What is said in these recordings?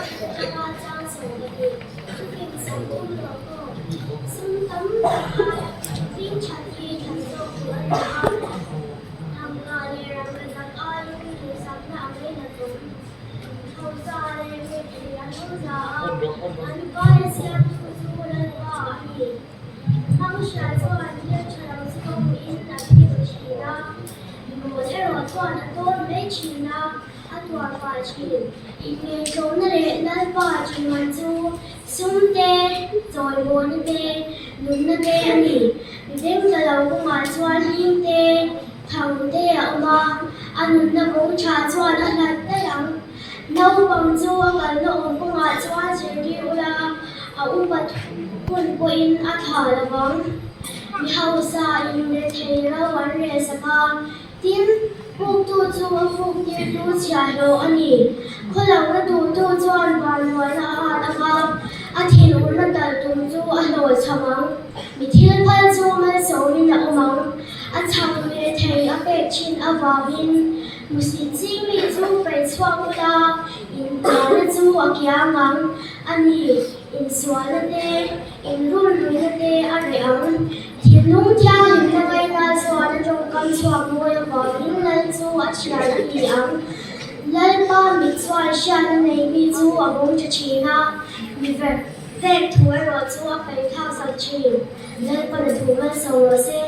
Thawhṭana chang 12, Thufing 30 rawh aw. Sum tam tak aia hming ṭhat hi thlan zawk tur a ni a, tangka leh rangkachak aiin duhsakna a ngainat awm. Hausa leh rethei an lo za a, an vaia siamtu chu Lalpa a ni. Hmangsia chuan thil ṭha lo chu a hmuhin a phil ṭhin a, mimawl erawh chuan a tawn mai ṭhin a, a tuar pah ṭhin. Inngaihtlawmna leh Lalpa ṭhian chu sum te, chawimawina te, nunna te a ni. Mi bengtla lo kawngah chuan hlim te, thang te a awm a, a nunna kawng ṭha chuan a hlat daih ang. Naupang chu a kalna awm kawngah chuan zirtir ula, a upat hun pawhin a tha lo vang. Mi hausa in rethei ro an rehsak a, Tin, puktu chu a fuktirtu chhiahhlawh a ni. Khawlohna duhtu chuan vanrualna a at ang a, a thinurna talh tum chu a hlawhchham ang. Mi thil phal chu malsawmin a awm ang. A chhak leh thei a pek thin avangin musit chingmi chu peih chhuak ula, inhnualna chu a kiang ang a ni. Insualna te, inrunluihna te a reh ang. Thinlung thianghlimna ngaina chuan a tawngkam chhuak mawi avangin Lal chu a thian a ni ang. Lalpa mit chuan hriatna nei mi chu a vawng tha thin a, mi vek vek thu erawh chu a paih thlak sak thin. Lalpa'n a thu malsawm rawh se.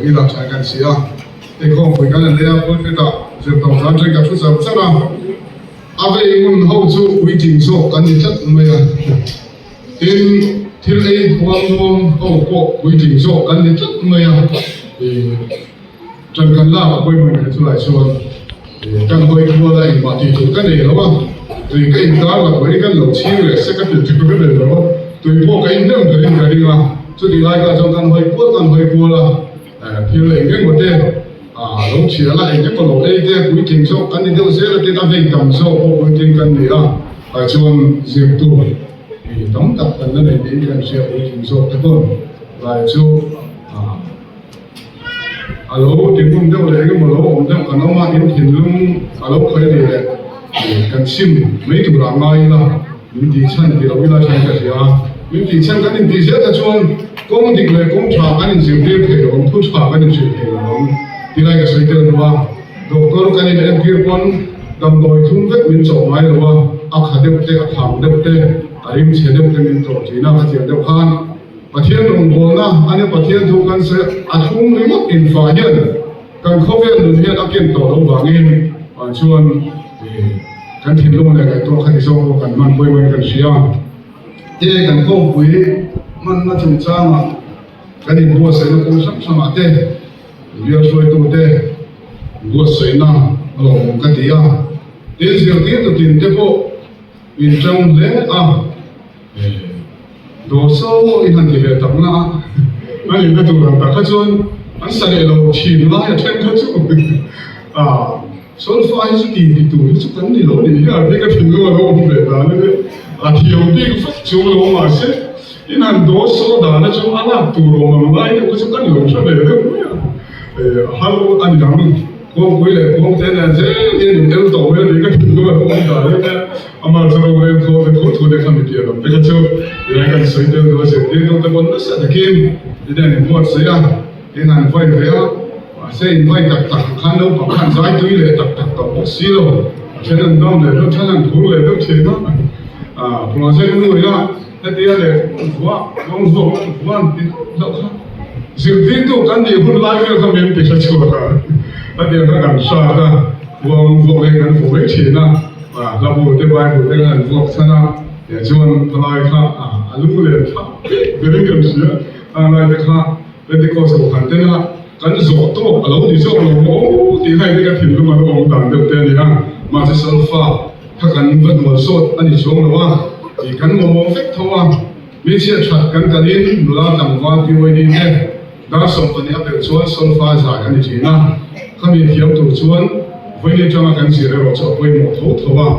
ila tha kan si a, hei khawmpui kan han lei a pulpit ah zir tawh zan ṭhen ka thu char char a, a vei ngun ho chu puitling zawk kan ni tlat mai a, tin thil ei huam nuam ho pawh puitling zawk kan ni tlat mai a, ih ṭan kan lak a pawimawh ber chulai chuan kan hawi kual a engmah tih tur ka nei lo a, tui ka intar loh mai kan lo chhing leh sek a tih tur ka nei lo a, tui pawh ka in hnem berin ka ring a. Chutih lai kha chuan kan hawi kual kan hawi kual a, thil eng eng te lo thial a, eng emaw lo ei te puitling zawk kan ni deuh zel a tin a vei tam zawk pawh puitling kan ni a, tah chuan zirtu tam tak kan la nei niin kan hria puitling zawk te pawn lai chu a lo ti hmun deuh leh eng emaw lo awm deuh kan awm a, in thinlung a lo khawih a ni leh kan chim mai turah ngai ila. Min tih chhan tih loh ila than ka hria a, min tih chhan kan intih zel te chuan kawng dik leh kawng tha kan inzirtir thei lo ang, thu tha kan inhrilh thei lo ang ti lai ka sawi tel duh a. Doctor kan in entir pawn damdawi thum vek min chawh ngai lo a, a kha deuh te, a khang deuh te, a rim chhe deuh te min chawh thin a, ka chian deuh khan Pathian rawngbawlna a nia Pathian thu kan sawi a thlum ringawt infah hian Kan khawvel nun hian a ken tawh loh vangin ah chuan kan thinlung leh ngaihtuah kha ti zawk pawh kan hman pawimawh in kan hria. Te kan khawmpui hmanna chungchangah kan inbuatsaihna kawng hrang hrangah te bial hruaitu te buatsaihna a lawmawm ka ti a. Tin zirtirtu tin te pawh inṭang hle a. Dawr saw i han ti ve tak na a, a nihna tur ang tak kha chuan an sa leh lo thin lai a then kha chu a solfa hi chu ti ti tur hi chu kan ni lo nih hian hi ka thinlung a lo awm ve dan a ni. A thiam bik vak chu lo mahse in han dawr saw dana chu a lak tur awm ang lai deuh kha chu kan lo hre ve deuh mai a, a har a ni ang. Kawngpui leh kawngte nen zel hian in el tawh mai a ni ka thinlung a lo awm dan a nia. Amah chu rorel khaw te thu thu te kha mi pian awm te kha chu rilai kan sawi tel duh a zirtirtu te pawn nasa takin in an inbuatsaih a, in an vai ve a, mahse in vai tak tak khan naupang khan zai tui leh tak tak tawh bawk si lo, a then an dam leh deuh then an phur leh deuh thin a, ah project nu ila hetia leh vuah kawng zawk vuah an ti deuh kha zirtirtu kan nih hun lai vel kha min ti hre chhuak a, hetiang kha kan hrat a, kawng zawk hi kan fu mai thin a. Hla bu te Bible te kan han vuak chhan a, tih chuan thalai kha a lung len thlap bik berin kan hria. Thalai te kha Pentecost kohhran tena kan zawh tawk a lo ni zawk lo maw tih kha engtin ka thinlung a lo awm dan deuh te a ni a. Mahse solfa kha kan va hnual sawt a ni chuang lo a, tih kan mamawh vek tho a. Hmeichhia that kan kalin nula tlangval PYD te dar 12 a pelh chuan solfa zai a ni thin a. Khami thiam tur chuan vawiin atanga kan zir erawh chu a pawimawh tho tho a,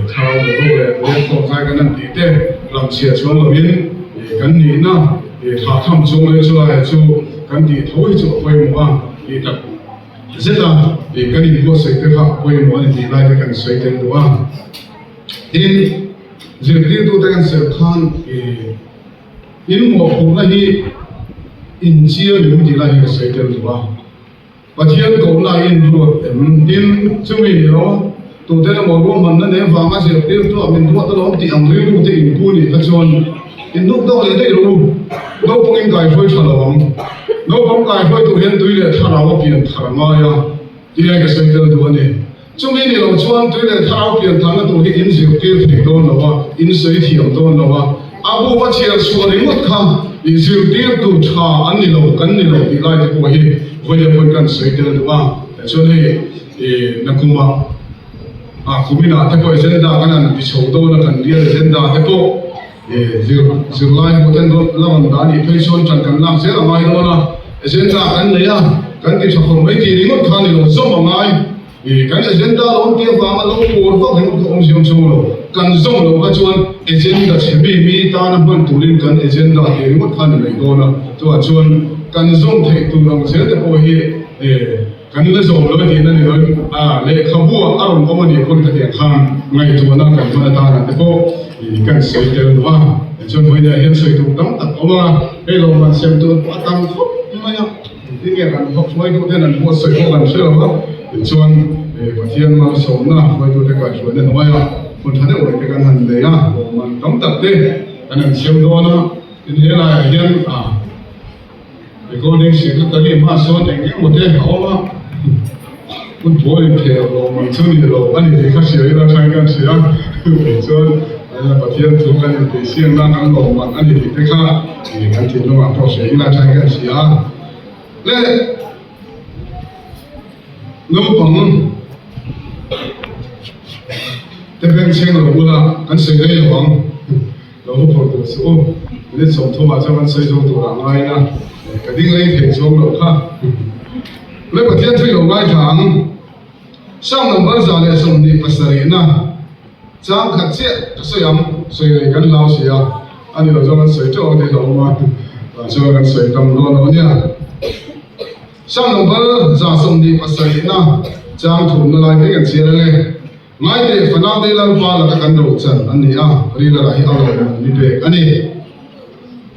thlarau boruak leh lengkhawm zai kan han tih te lam chhia chuang loin kan nihna thahtham chung leh chulaiah chu kan tih tho hi chu a pawimawh a tih tak zet a, kan inbuatsaih te kha a pawimawh a ni tih lai te kan sawi tel duh a. Tin, zirtirtute kan serh khan in mawhphurhna hi inchiang em tih lai hi ka sawi tel duh a. Pathian kohna a inruat em? Tin, chumi ni lo, tute emaw ruahmanna nei avanga zirtirtu ah min ruat alawm tih ang rilru te inpu nih kha chuan in nuk deuh leh daih rawh u. Naupang in kaihruai tha lo ang. Naupang kaihruai tur hian tui leh thlarau a pian thar a ngai a, tih lai ka sawi tel duh a ni. Chumi ni lo chuan tui leh thlarau pian tharna tur hi in zirtir thei dawn lo a, in sawi thiam dawn lo a. A bu va chhiar chhuah ringawt kha i zirtirtu tha an ni lo, kan ni lo tih lai te pawh hi vawiin pawn kan sawi tel duh a. Tichuan hei i nakumah a kuminah te pawh agenda kan han ti chho dawn a, kan bial agenda te pawh i zir zirlai ho ten rawn la rawn dah a nih phei chuan ṭan kan lak zel a ngai dawn a. Agenda kan nei a, kan ti tha khawp mai tih ringawt kha a ni lo, zawm a ngai. I kan agenda lo awm tih avanga lo pawr vak ringawt kha awm ziam chhung lo. Kan zawm loh kha chuan agenda chhe mi mi tana hman turin kan agenda tih ringawt kha ni mai dawn a. Chuvang chuan kan zawm theih tur ang zel te pawh hi kan la zawm lo a tihna ni lo a, lehkhabu ah a rawn awm a nih pawn khatiang khan ngaihtuahna kan hman atana te pawh kan sawi tel duh a. Tichuan vawiinah hian sawi tur tam tak a awm a, hei lo man sem tur pawh a tam khawp mai a. Engtin nge kan khawp hruaitu ten an buatsaih pawh kan hre lo a, tichuan Pathian malsawmna hruaitute kaihhruaina hnuaia hmun tha deuh rih te kan han nei a, lawmman tam tak te kan han siam dawn a, tin he laiah hian a Recording secretary hma sawn eng emaw te a awm a, football inkhel lawm ang chu ni lo a ni tih kha hria ila thain kan hria tichuan Pathian thu kan intihsiakna kan lawm ang a ni tih te kha kan thinlungah pawh hria ila thain kan hria le. Naupang te bengchheng lo bula kan sawi rei lo ang, lo va phawrh tur suh u. Minute sawmthumah chuan kan sawi zawk turah ngai ila, ka ding rei thei chuang loh kha. Le Pathian thu i lo ngaithla ang. Psalm number 127na chang khat chiah ka sawi ang, sawi rei kan hlau si a, a ni lo chuan kan sawi teuh ang tih hlauhawm a, tah chuan kan sawi tam dawn lo ania. Psalm number 127na chang thumna lai phei kan chhiar ang e. Ngaite fanaute Lalpa laka kan rochan an ni a, Rilala hi a lawmawm ni pek a ni.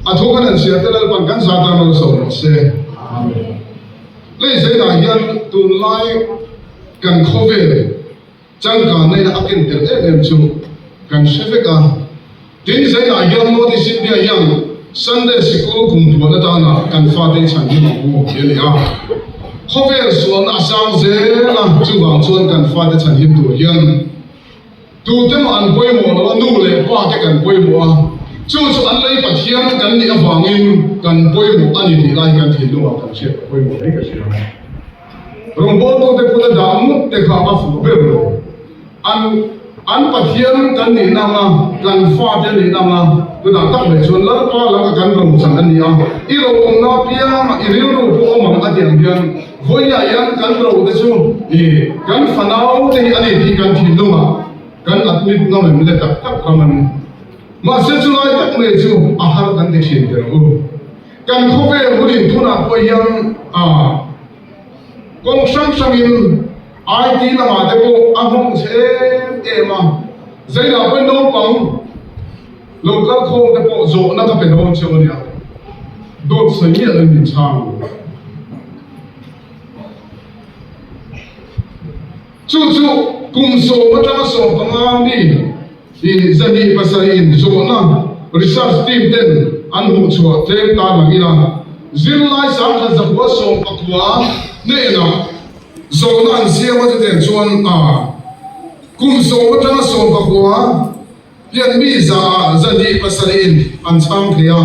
A thu kan han chhiar te Lalpan kan za tan malsawm rawh se. Amen. Lei zelah hian tunlai kan khawvel Changkanna ina a ken tel em em chu kan hre vek a. Tin, Zainah hian North East India hian Sunday sikul kum tluan atana kan fate i chhan him ang u tih a ni a. Khawvel sualna a sang zel a, chuvang chuan kan fate chhan him tur hian tute mah an pawimawh lo a, nu leh pa te kan pawimawh a, chu chu an lei Pathian kan nih avangin kan pawimawh a ni tih lai hi kan thinlungah kan hriat a pawimawh hle ka hria. Rawngbawltute kut a dah ngawt te kha a fuh ber lo. An an Pathian kan nih na anga, kan fate a nih na anga, tunah tak mai chuan Lalpa laka kan rochan a ni a, i ro awmna apianga i rilru pawh awm ang a tih ang hian vawiah hian kan ro te chu i kan fanau te hi a ni tih kan thinlungah kan admit ngam em le tak tak ram a ni. Mahse chulai tak mai chu a har kan ti thin tel u. Kan khawvel hun inthunah pawh hian kawng hrang hrangin IT lamah te pawh a nghawng chhe em em a, Zainah pawhin naupang lo kal khawm te pawh zawhna ka pe dawn cheu a nia, dawt sawi miah loin min chhang ang. Chu chu kum sawm atanga 15 mi i 207 in zawhna research team ten an hmuhchhuah tlem tan ang ila, zirlai 1919 hnenah zawhna an siam a chutiang chuan a kum sawm atanga 19 Hian mi za ah 207 in an chhang thei a,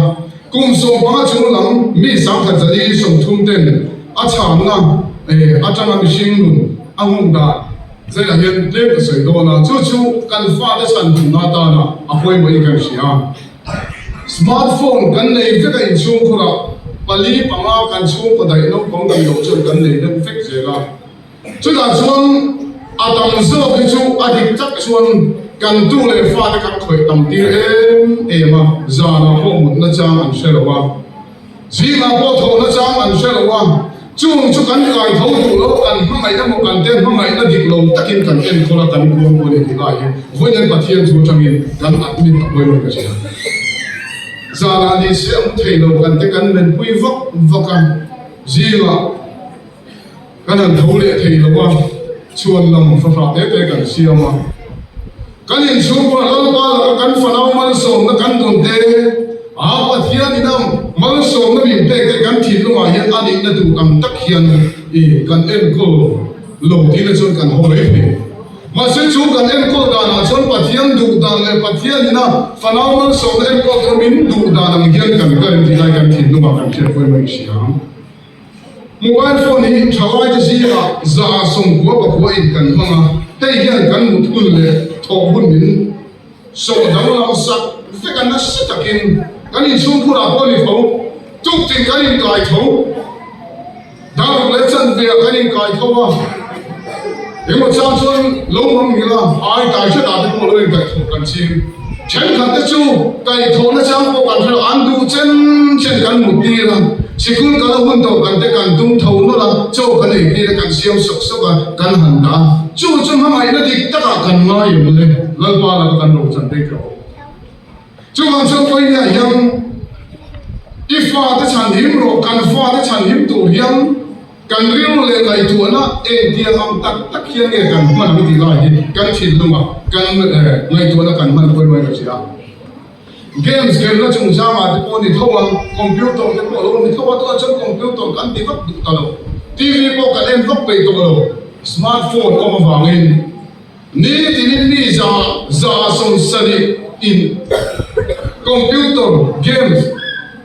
kum 15 chung lam mi 1130 ten a chhanna atanga mihring nun a nghawng dan zaiah hian tlem ka sawi dawn a, chu chu kan fate chhan hmunna atana a pawimawhin kan hria. Smart phone kan nei vek a inchhungkhurah pali panga kan chhungkaw daih naupang tih loh chuan kan nei deuh vek zel a. Chutah chuan a tam zawk hi chu a dik tak chuan kan tu leh fate kan khawih tam tir em em a, zanah pawh mutna chang an hre lo a, zingah pawh thawhna chang an hre lo a, chung chu kan kai tho duh lo, kan hmangaih emaw kan te hmangaihna dik lo takin kan enkawl a, kan kuang kual in tih lai hi vawiin Pathian chu atangin kan admit a pawimawh ka hria. Zanah ni se a mu thei lo kan te kan menpui vak vak a, zingah. Kan han tho leh thei lo a, chhuan lam fahrah te te kan siam a. Kan inchhungkua Lalpa laka kan fanau malsawmna kan dawn te, a Pathian ina malsawmna min pek te kan thinlungah hian a nihna tur ang tak hian i kan enkawl lo tihna chuan kan haw mai thei. Mahse chu kan enkawl danah chuan Pathian duh dan leh Pathian ina fanau malsawmna enkawl tur min duh dan ang hian kan kal tih lai kan thinlungah kan hriatpui mai si ang. Mobile phone hi thalaite zingah 99% in kan hmang a, hei hian kan mut hun leh thawh hun min sawh danglam sak vek a, nasa takin kan inchhungkhurah pawh a ni tho, tuktin kan inkai tho, daruk leh chanveah kan inkai tho a, engemaw chang chuan lo mang ngil a, ai tai hretah te pawh lo inkaihthawh kan ching. Thenkhat te chu kaihthawhna chang pawh kan hre lo, an duh chen chen kan mut tir a, sikul kal a hun tawh kan te kan tum tho nawlh a, chaw kan ei tir a, kan siam sawk sawk a, kan han dah a, chu chu hmangaihna dik takah kan ngai em le, Lalpa laka kan rochan phei tawh. Chuvang chuan Pawihnia hian i fate chhan him rawh, kan fate chhan him tur hian kan rilru leh ngaihtuahna engtiang ang tak tak hian nge kan hman ang tih lai hi kan thinlungah kan ngaihtuahna kan hman pawimawh in ka hria. Games khelna chungchangah te pawh a ni tho a, computer te pawh a lo ni tho a, tunah chuan computer kan ti vak duh ta lo, TV pawh kan en vak peih tawh lo, smartphone awm avangin. Nitinin mi 170 in computer games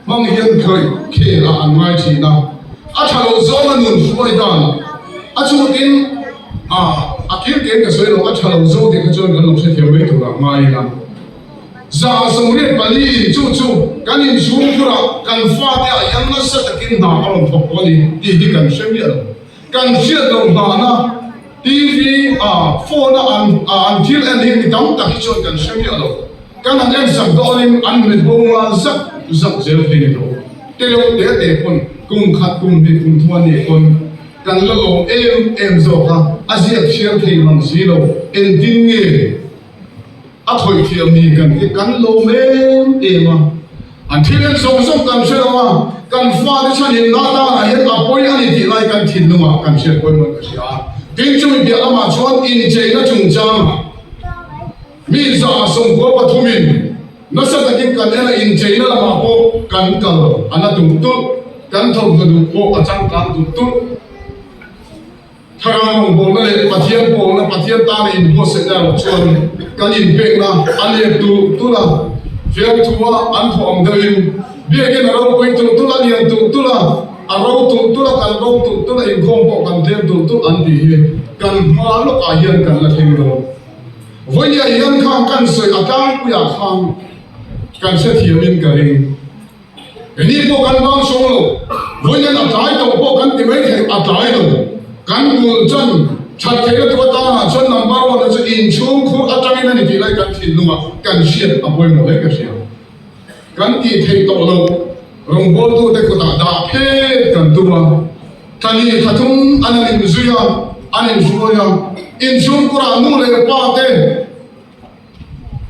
hmang hian khawih khel ah an ngai thin a, a tha lo zawnga nun hruai dan a chutin a kir tein ka sawi lo, a tha lo zawng tih kha chuan kan lo hrethiam mai turah ngai ila. 84 in chu chu kan inchhungkhurah kan fate ah hian nasa takin hna a rawn thawk tawh a ni tih hi kan hre miah lo. Kan hriat loh hlana TV a phone a an a an thil en hi mi tam tak hi chuan kan hre miah lo. Kan han en sak dawnin an hmet bo ngal zak zak zel thei ni lo. Te lo te te pawn kum khat kum hnih kum thum a nih pawn kan la lawm em em zawk a, a ziak chhiar thei mang si lo. Engtin nge? A khawih thiam ni kan ti kan lo em em a, an thil en zawng zawng kan hre lo a, kan fate chhan in na tanah hian a pawi a ni tih lai kan thinlungah kan hriat pawimawh ka hria a. Tin chumi piah lamah chuan incheina chungchangah mi 93 in nasa takin kan en a, incheina lamah pawh kan kal a na tulh tulh, kan thawmhnaw duh pawh a changkang tulh tulh. Thlarau rawngbawlna leh Pathian pawlna, Pathian tana inbuatsaihna erawh chuan kan inpekna a lep tulh tulh a, fiamthua an thawh ang deuhin biakin a ropui tulh tulh a, lian tulh tulh a, a ro tulh tulh a, kan ro tulh tulh a, inkhawm pawh kan tlem tulh tulh an tih hi kan hma lawkah hian kan la thleng dawn. Vawinia hian khang kan sawi a tlangpuiah khan kan hrethiamin ka ring. Keini pawh kan bang sawng lo, vawiin a tlai tawh pawh kan ti mai thei, a tlai lo. Kan bul chan that theihna tur atangah chuan number one chu inchhung khur atangin a ni tih lai kan thinlungah kan hriat a pawimawh hle ka hria. Kan tih theih tawh loh rawngbawltute kutah dah phet kan tum a, thla hnih thla thum an han inzui a, an inhruai a, inchhung khurah nu leh pa te,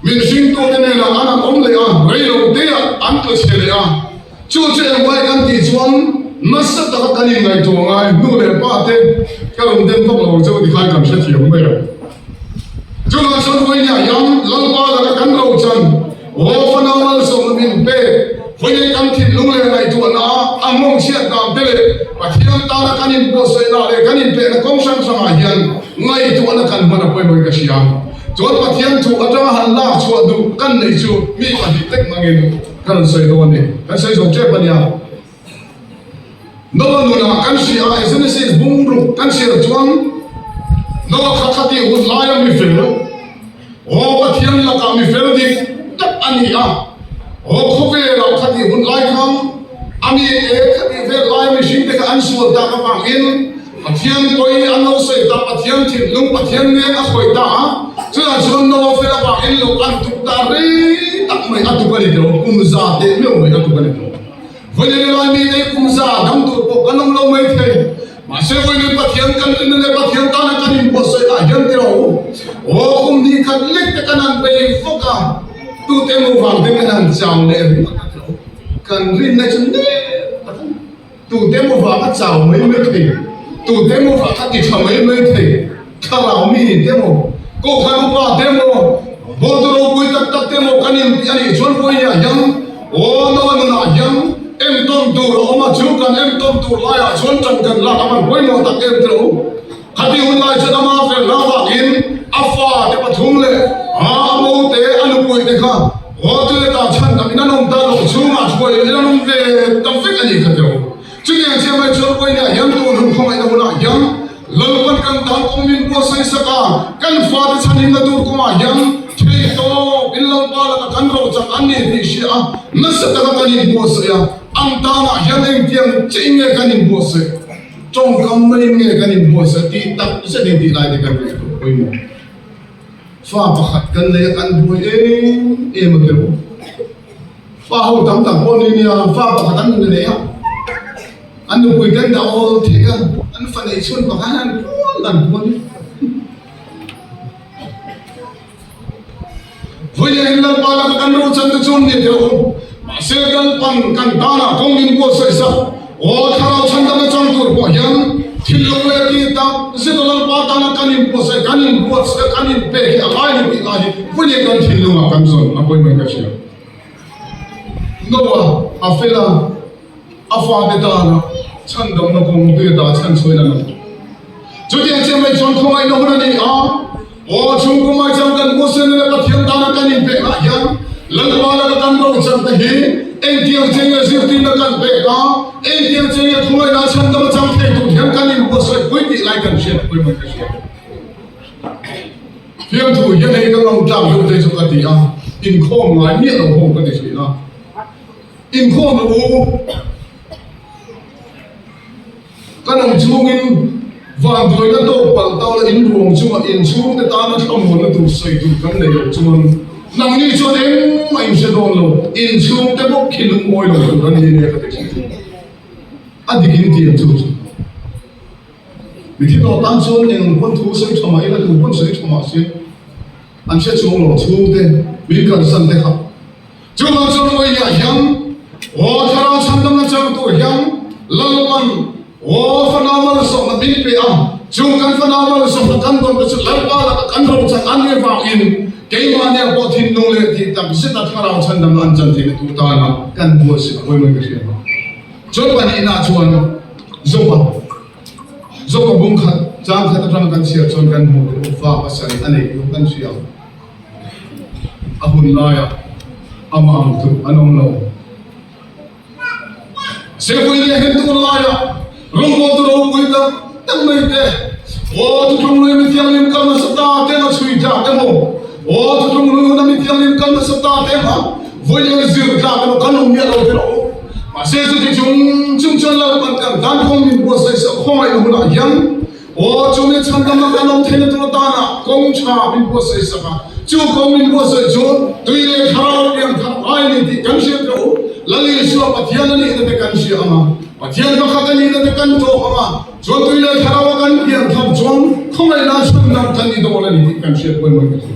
Min hringtute nenah an han awm leh a, rei lo teah an tla chhe leh a. Chu chu engmai kan tih chuan nasa taka kan inngaihtuah ngai nu leh pa te ka rawn dem vak lo cheu tikhai kan hrethiam mai ang. Chuvang chuan vawinia hian Lalpa laka kan rochan Aw fanau malsawmna min pek, vawiin kan thinlung leh ngaihtuahna a nghawng chhiat dan te leh Pathian tana kan inbuatsaihna leh kan inpekna kawng hrang hrangah hian ngaihtuahna kan hman a pawimawhin ka hria. Chuan Pathian thu atanga han lak chhuah duh kan neih chu mi pahnih tek hmangin kan rawn sawi dawn a ni. Kan sawi zo tep a nia. Noah nunah kan hria a, Genesis bungruk kan chhiar chuan Noah kha khatih hun laia mi fel, aw Pathian lakah mi fel dik tak a ni a, aw khawvelah khatih hun lai khan a mi e khatih vel laia mihring te kha an sual tak avangin Pathian pawi an lo sawi ta, Pathian thinlung Pathian nen a khawih ta a, chutah chuan Noah fel avangin lo an tuk ta rei tak mai a tuk a ni tawh, kum za teh meuh mai a tuk a ni tawh. Vawiin lai mite hi kum za dang tur pawh kan awm lo mai thei, mahse vawiin Pathian kan rinna leh Pathian tana kan inbuatsaih ah hian ti rawh u, aw kum hnih khat lek te kan han bei vak a, tute emaw vang te kan han chau leh ringawt a ti rawh u, kan rinna chu nep tak a ni. Tute emaw vang a chau mai mai thei, tute emaw vang a ti tha mai mai thei, thlarau mi te emaw, kohhran upa te emaw, bawltu ropui tak tak te emaw kan inti a nih chuan vawiinah hian aw Noa nunah hian entawn tur a awm a, chu kan entawn tur laiah chuan ṭan kan lak a van pawimawh tak em tilo. Khati hun lai chuan ama fel hna vangin a fate pathum leh a mote a nupui te kha hotel-ah chhan takin an awm ta loh chhungah hruai leh an awm ve ta vek a ni kha tilo. Chutiang chiah mai chuan Vawiinah hian tun hun khawngaihna hunah hian Lalpan kan tan kawng min buatsaih sak a, kan fate chhanhimna tur kawngah hian theihtawp in Lalpa laka kan rochak an ni tih hria a, nasa taka kan inbuatsaih a, an tanah hian engtiang chiah nge kan inbuatsaih? Tawngkam mai nge kan inbuatsaih tih tak zet in tih lai te kan ngaihtuah pawimawh. Fa pakhat kan nei a kan buai em em a keu. Fa ho tam tak pawh ni nia fa pakhat an nei a, an nupui ten dah awl theih a, an fa neih chhun pakhat an puan an puan. Vawiin in Lalpa laka kan rochan te chuan ni teh u, mahse Lalpan kan tanah kawng min buatsaih sak. Aw Thlarau chhandamna chang tur pawh hian thinlung leh tih tak zet a Lalpa tana kan inbuatsaih, kan inbuatsaih, kan inpek hi a ngai lo tih lai hi vawiin kan thinlungah kan zawn a pawimawh in ka hria. Noah a fel a, a fate tana chhandamna kawng tui ata chhanchhuain an awm. Chutiang chiah mai chuan khawngaihna hun a ni a, aw chhungkaw mai chuan kan Musen leh Pathian tana kan inpekah hian Lalpa laka kan rochan te hi engtiang che nge zirtirna kan pek a, engtiang che nge khawngaihna chhandam a chang thei tur hian kan inbuatsaih pui tih lai kan hriat pawimawh ka hria. Fiamthu hian hei ka ngam tlak deuh te chu ka ti a, inkhawm ngai miah lo ho ka ti thin a. Inkhawm rawh u. Ka nung chhungin vanduaina tawk palh ta la in ruang chungah inchhungte tana thlamuanna tur sawi tur kan nei loh chuan nangni chuan engmah in hre dawn lo, inchhungte bawk khi lungawi lo tur a ni nia ka ti thin. A dik in ti ang chu chu. Mithi tawh tan chuan eng pawn thu sawi tha mah ila tu pawn sawi tha mah se an hre chuang lo chhungte min kalsan te kha. Chuvang chuan Vawiah hian Aw Thlarau chhandamna chang tur hian Lalpan Aw fanau malsawmna min pe a, chung kan fanau malsawmna kan dawn te chu Lalpa laka kan rochang an nih vangin keimahnia pawh thinlung leh tih tak zeta Thlarau chhandamna an chan theihna tur tana kan buatsaih a pawimawh in ka hria a. Chuan pahnihna chuan Joba Joba bung khat chang khat atang kan chhiar chuan kan hmuh te pawh fa pasarih a neih tur kan hria ang. A hun laiah amah ang tluk an awm lo. Sehpui leh hian tun laiah rawngbawltu ropui tak tak mai te, Aw thuthlung lui mi thianghlim kal nasa ta te anga chhui tlak emaw, Aw thuthlung lui huna mi thianghlim kal nasa ta te anga vawi leh zir tlak emaw kan awm miah lo te rawh u. Mahse chuti chung chung chuan Lalpan kan tan kawng min buatsaih sak khawngaihna hunah hian Aw, chu mi chhandamna kan awm theihna tur atana kawng tha min buatsaih sak a, chu kawng min buatsaih chu tui leh thlarau piang thar ai a ni tih kan hriat rawh u. Lal Isua Pathian a nihna te kan hria ang a, Pathian pakhat a nihna te kan tawp ang a, chuan tui leh thlarau a kan piang thar chuan khawngaihna chhandam kan ni dawn a ni tih kan hriat pawimawh ka ti.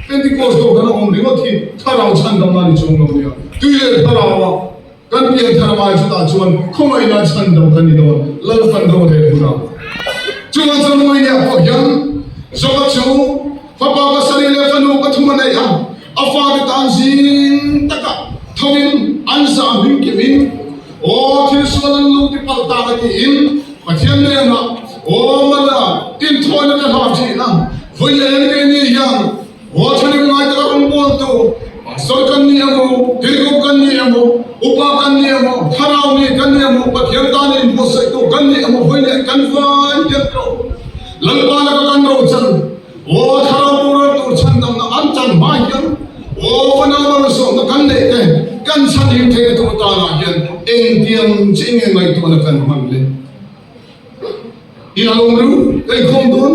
Pentecost dawh kan awm ringawt hi thlarau chhandamna ni chuang lo nia, tui leh thlarau a Kan pianthar ngai chutah chuan khawngaihna chhan dam kan ni dawn, Lalpan ro leh hunah. Chuvang chuan Moinia pawh hian Joba chu fapa pasarih leh fanu pathum a neih a, a fate tan zing takah thoin an zah hming kimin, Aw thil sual an lo ti palh tak a tiin Pathian hnenah, Aw Mala, inthawina ka hlah thin a, vawi leh en keini hian Aw thanem ngai taka rawngbawltu Pastor kan ni emaw, Tirhkoh kan ni emaw, Upa kan ni emaw, Thlarau mi kan ni emaw, Pathian tana inbuatsaihtu kan ni emaw hawi leh kan vai hian tawh Lalpa laka kan rochan Aw Thlarau boral tur chhandamna an chan hma hian Aw fanau malsawmna kan neih te kan chhanhim theihna tur tanah hian engtiang che nge ngaihtuahna kan hman le? I alawm ru ka inkhawm dawn.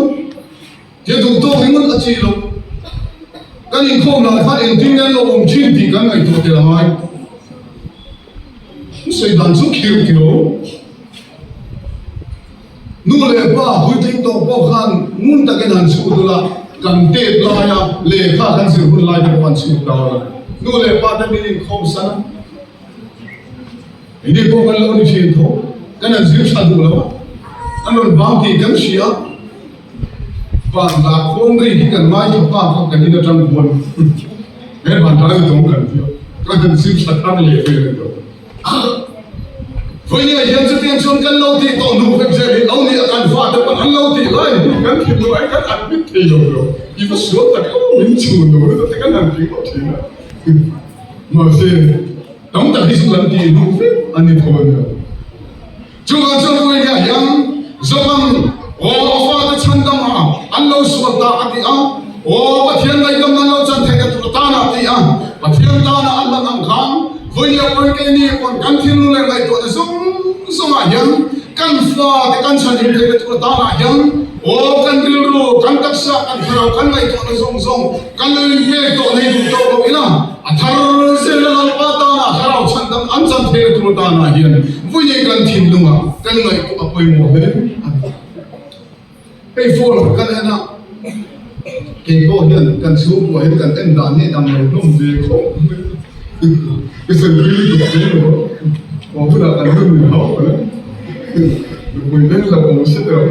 He duh tawk ringawt a chi lo. Kan inkhawm lah khan engtin nge an lo awm thin tih kan ngaihtuah tel a ngai. Thusawi dan chu khirh ti lo. Nu leh pa puitling tawh pawh khan ngun takin han chhut ula, kan tep laia lehkha kan zir hun lai te pawh an chhut ta ula. Nu leh pa te min inkhawm san a. Engti pawh kan lo ni thin tho, kan han zir tha duh lo a, an rawn bang tih kan hria. Van la khuang ri hi kan ngaithla pa kha kan in atang khuan he van ta ni tawng kan tia ka han zir tha thar leh vel a ni lo. Vawinia hian chutiang chuan kan lo tih tawh hnu vek zel hi lo ni a kan fate pawn an lo tih lai hi kan thinlung ah kan admit thei lo lo i va sual tak em min chhun lo lutuk te kan han ti ngawt thin a. Mahse tam tak hi chu kan tih hnu vek a ni tho a ni lo. Chuvang chuan Vawinia hian Joban aw a fate chhandam a an lo sual ta a ti a, aw Pathian ngaihdamna an lo chan theihna tur atana a ti a, Pathian tana an hlan ang khan Vawinia pawn keini pawn kan thinlung leh ngaihtuahna zawng zawngah hian kan fate kan chhanhim theihna tur atanah hian aw kan rilru, kan taksa, kan thlarau, kan ngaihtuahna zawng zawng kan lo inpek tawh nei duh tawh lo ila a thar zel a Lalpa tana thlarau chhandam an chan theihna tur atanah hian Vawiin kan thinlungah kan ngaihtuah a pawimawh hle a ni. Hei phone kan en a, kei pawh hian kan chhungkua hian kan en dan hi dang lo hlawm ve khawp mai. I sawi tui lutuk hle lo a, aw hunah kan nun in hau palh a, nupui vel lo awm se tawh.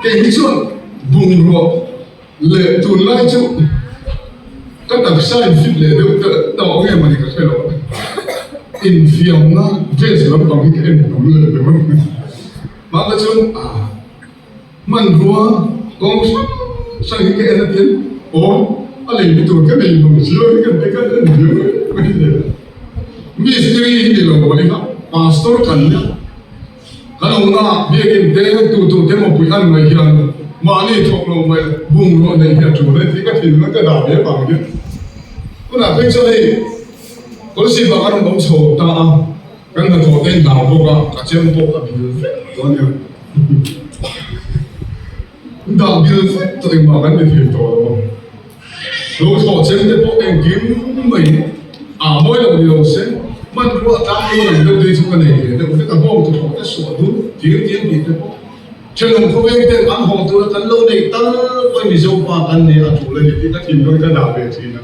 Kei hi chuan bungrua leh tunlai chu. Ka taksa in fit leh deuh telh tawh nge mawni ka hre lo a, infiamna dress lampang hi ka en tam leh deuh a, mahse chuan hmanrua kawng hrang hrang hi ka en a tin aw a lei ni tur ka nei lo zia hi ka ti ka en viau mai le. Mistiri hi ni lo mawni kha pastor kan nia. Kan awmna biakin te tu tu te mawpui an ngaih hian mahni thawk lo mai bungraw neih hi a tul a tih ka thinlung ka dah ve vang hian tunah phei chuan hei Kawlsip ah kan rawn awm chho ta a, kan hnathawh te in hlau bawk a, ka chem pawh ka bil vek tawh a nia. Dah bil vek tawh engmah kan ti thei tawh lo a. Lo thawh chem te pawh engkim mai ah mawi lo ni lo se, hmanrua a tlang dawn ang deuh te chu ka nei ve deuh vek a, bawng tu thawh te suah dun tir tiang tih te pawh thenawm khawveng ten an haw tura kan lo neih tal pawhin Mizo pa kan nei a tul a ni tih ka thinlung ka dah ve thin a.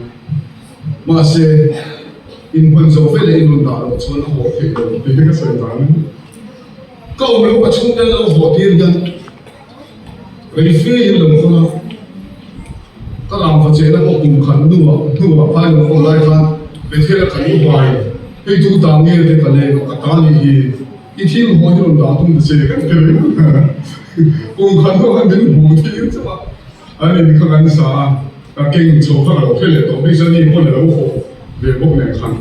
Mahse, inhman zawh ve leh inrawn dah loh chuan a haw theih lo tih hi ka sawi dan a ni. Ka awm lo ka chhungte lo haw tir hian Rei fe in lo hawn a, ka rangva chehna pawh kum khat hnuah hnuah phai lo hawn lai khan Bethel a kan u bai hei tu ta nge te ka leng a ka ta nih hi i thil haw hi rawn dah tum ta che kan ti reng a, kum khat hnuah khan min hmu thil chauh a, an in kha kan sa a, ka keng chho kha ka lo hre leh tawh bik chuan ni pawn a lo haw ve bawk nen khan.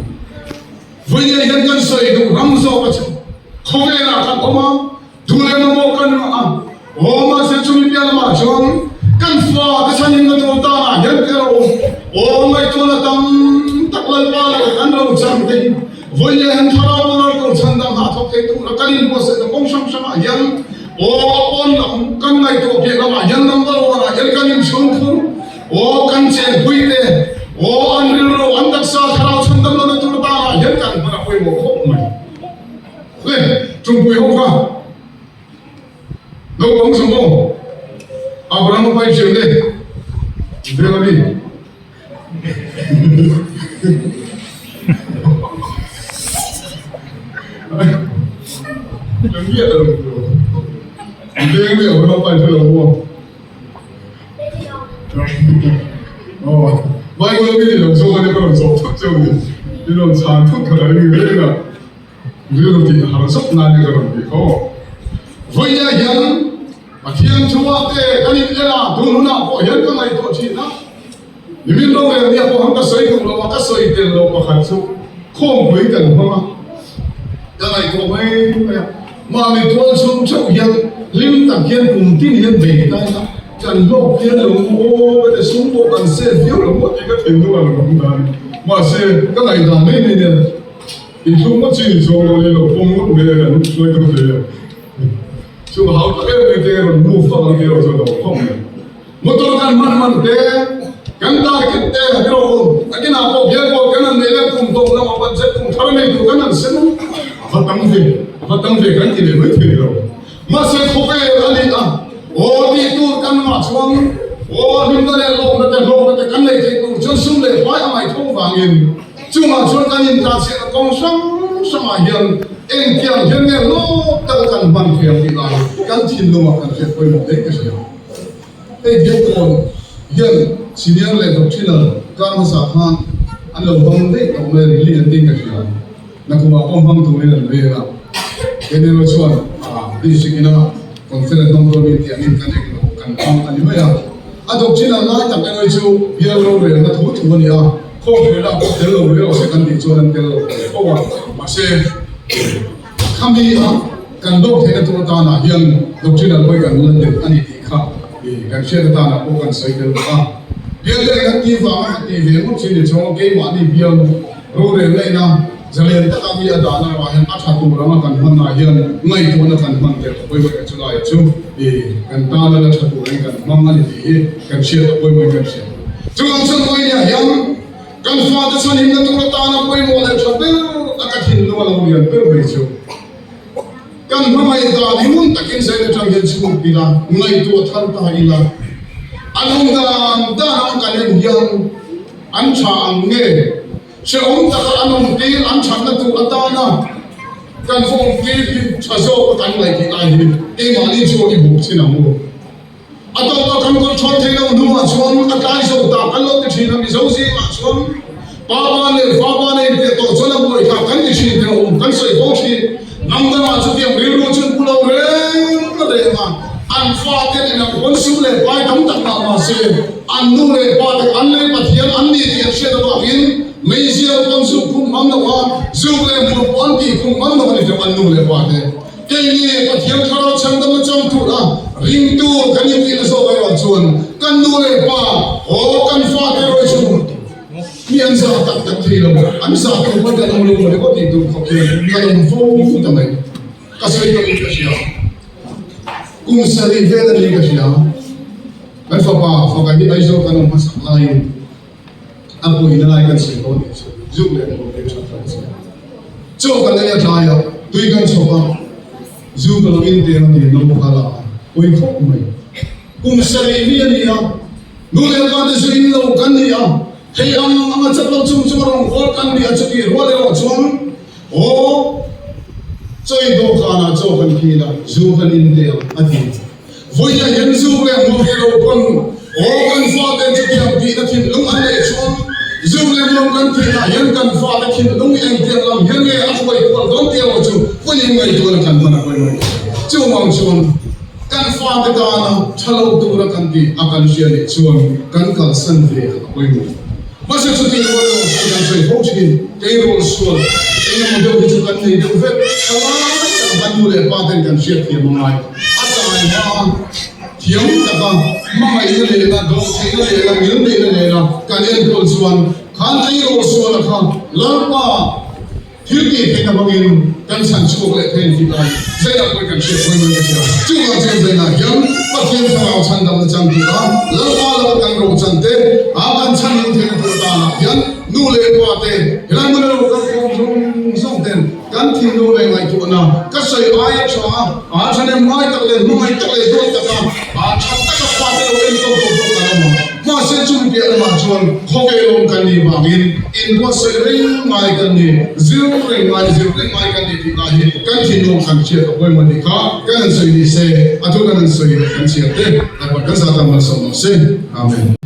Vawiin hian kan sawi duh ram zawk a chu khawvelah kan awm a, Duh leh mamawh kan ngah a, aw mahse chumi piah lamah chuan kan fa te chhan in na tur tanah hian ka ro aw ngaihtuahna tam tak Lalpa leh kan ro chang te hi vawi leh han thlarau moral tur chhan dang hah thawk thei tura kan inbuatsaihna kawng hrang hrangah hian aw a pawn lam kan ngaihtuah piah lamah hian number one ah hian kan inchhungkhur aw kan chenpui te aw an rilru an taksa thlarau chhan dam lohna tur tanah hian kan hman a pawimawh khawp mai. Le, chungpui ho kha naupang chu maw Abraham a pai ṭhian le vel a mi. Kan ngiat a lo veng mi Abraham a pai ṭhian lo maw. Aw, Bible mi ni lo zawk a ni ka rawn zawh thut cheu ni. I rawn chhan thut kha ka ring reng a. Rilru tih har zawk nan hi ka rawn ti kho. Vawiin hian Pathian chungah te kan in en a, tun hunah pawh hian ka ngaihtuah thin a. Nimin rorel nia pawh han ka sawi duh lo a, ka sawi tel lo pakhat chu khawmpui kan hmang a, ka ngaihtuah mai mai a. Mahni tual chhung theuh hian hlim tak hian kum tin hian bei ta ila, kan hlawk hian lo aw ka ti sum pawh kan save viau lo maw tih ka thinlung a lo awm dan. Mahse ka ngaihdan mai mai nen. Inhlum ngawt chi ni chuang lo leh lo pawm ngawt mai a kan hruai deuh hle a. Chu hau tak em em te rawn move vak ang tih erawh chu a lo khawp mai. Motor kan hman hman te, kan target te a ilo awm. A kinah pawh bial pawh kan han neih leh kum tawp lamah budget kum thar nei tur kan han sem a, a va tam ve, a va tam ve kan ti leh mai thei lo. Mahse khawvel a ni a, aw tih tur kan ngah chuan aw hlimna leh lawmna te hlawkna te kan nei theih tur chuan sum leh hmai a ngaih tho vangin chungah chuan kan intlanchhiatna kawng hrang hrangah hian engtiang hian nge hlawk taka kan hman thei ang tih lai kan thinlungah kan hriat pawimawh hle ka hria. Hei Biakkawn hian senior leh doctrinal kar hmasa khan an lo hmang daih tawh mai a, rili an tiin ka hria. Nakumah pawh hmang turin an rel a, Kenero chuan district ina conference hmang dawn mi tih angin kan eng lo kan hmang a ni mai a. A doctrine ang lai tak erawh chu bial rorelna thu thu a ni a, khawmhmuihna ah pawh tel lo rel awh se kan tih chuan an tel lo thei fo a, mahse khami a kan dawk theihna tur atanah hian doctrine ang pawhin kan la tel a ni tih kha kan hriat atanah pawh kan sawi tel bawk a. Bial te eng an tih vanga ka tih ve ngawt chin ni chuan keimahni bial Rorel laihna zalen taka mi a dahna ramah hian a tha tur anga kan hmanna hian ngaihtuahna kan hman tel a pawimawh em chulaiah chu i kan tana la tha turin kan hmang a ni tih hi kan hriat a pawimawhin kan hria. Chuvang chuan Vawinia hian kan fate chhanhimna tur atana pawimawh leh tha ber a ka thinlung a lo lian ber mai chu kan hmangaih dan hi ngun takin zain atang hian chhuk ila ngaihtuah thar ta ila a lung dan dan ang kan en hian An tha ang nge? Hrehawm taka an awm tir, an thatna tur atana kan va awm tir hi tha zawk a kan ngaih tih lai hi keimahni chuan i buk chin ang u. A tawpa kan control theih loh hnuah chuan a tlai zo ta kan lo ti thin a, Mizo zingah chuan pa ban leh fa ban a inpiah tawh chuan a buai thlak kan ti thin teh awm kan sawi fo thin. Hnam dangah chutiang rilru chu an pu lo reng reng a, an fate nen an pawn sum leh pai tam tak mah mah se an nu leh pa te an lei Pathian an ni tih an hriat avangin meizial pawn zuk khum hmang lo a, zuk leh hmuh pawh an tih khum hmang lo a ni teh an nu leh pa te. Keini Pathian Thlarau chhandamna chang tura ringtu kan intihna zawk erawh chuan kan nu leh pa aw kan fate erawh chu mi an zah tak tak thei lo, an zah tur pawn kan awm lo maw ringawt tih tur khawp hian kan awm fo ta mai. Ka sawi tawhin ka hria. Kum sarih vel a ni ka hria. Kan fapa faka hi Aizawl kan awm hmasak laiin A puina lai kan sawi dawn tih chu zuk leh hmuh leh that kan sawi. Chaw kan ei a tlai a, tui kan chhawp a, zu ka lo in teng a ti no kha la a, pui khawp mai. Kum sarih mi a ni a, nu leh pa te zu in lo kan ni a, hei ang ang a chak lo chung chung a rawn hawl kan ni a chutih rual erawh chuan aw chaw i dawhkanah chaw kan phil a, zu kan in teng a ti. Vawiin hian zuk leh hmuam hi lo pawn aw kan fate chutiang tihna thinlung an neih chuan zuk leh hmuam kan tihna hian kan fate thinlung engtiang lam hian nge a hruai kual dawn tih erawh chu vawiin ngaihtuahna kan hman a pawimawh. Chuvang chuan kan fate tana tha lo tura kan tih a kan hria nih chuan kan kalsan ve a pawimawh. Mahse chutih rual erawh chuan kan sawi fo thin, tleirawl sual eng emaw deuh hi chu kan nei deuh vek, tha lai tak kan nu leh pa ten kan hriat thiam a ngai. A tlai hma a, thiam taka hmangaihna lehna, dawhtheihna lehna, ngilneihna lehna kan enkawl chuan khan tleirawl suala kha Lalpa, Thil tih theihna hmangin kan chhan chhuak leh thei tih lai Zainah pawhin kan hriat pawhin ka hria. Chuvang chuan Zainah hian Pathian Thlarau chhandamna chang tura Lalpa laka kan rochan te a kan chhan him theihna tur atanah hian nu leh pa te helai hmuna lo kal khawm zawng zawng ten kan thinlung leh ngaihtuahna ka sawi aia tha a, a thahnem ngai tak leh hmangaih tak leh duat taka a tha taka fate lo enkawl tawh pawh kan awm a. Mahse chung piah lamah chuan khawvel awm kan nih vangin inbuatsaih reng ngai kan ni, zir reng ngai, zir reng ngai kan ni tih lah hi kan thinlung kan hriat a pawimawh tih kha kan han sawi ni se, a thu kan han sawi leh kan chhiar te Lalpan kan zah tan malsawm lo se. Amen.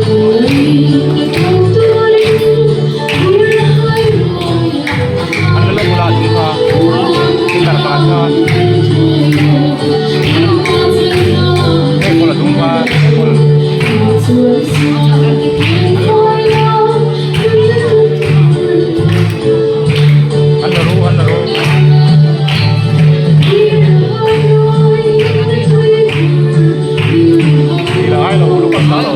An la bulah ding kha guitar pakhat kha enkawl a tum kha enkawl an la ru an la ru. Tih la ngai lo luk an ta lo.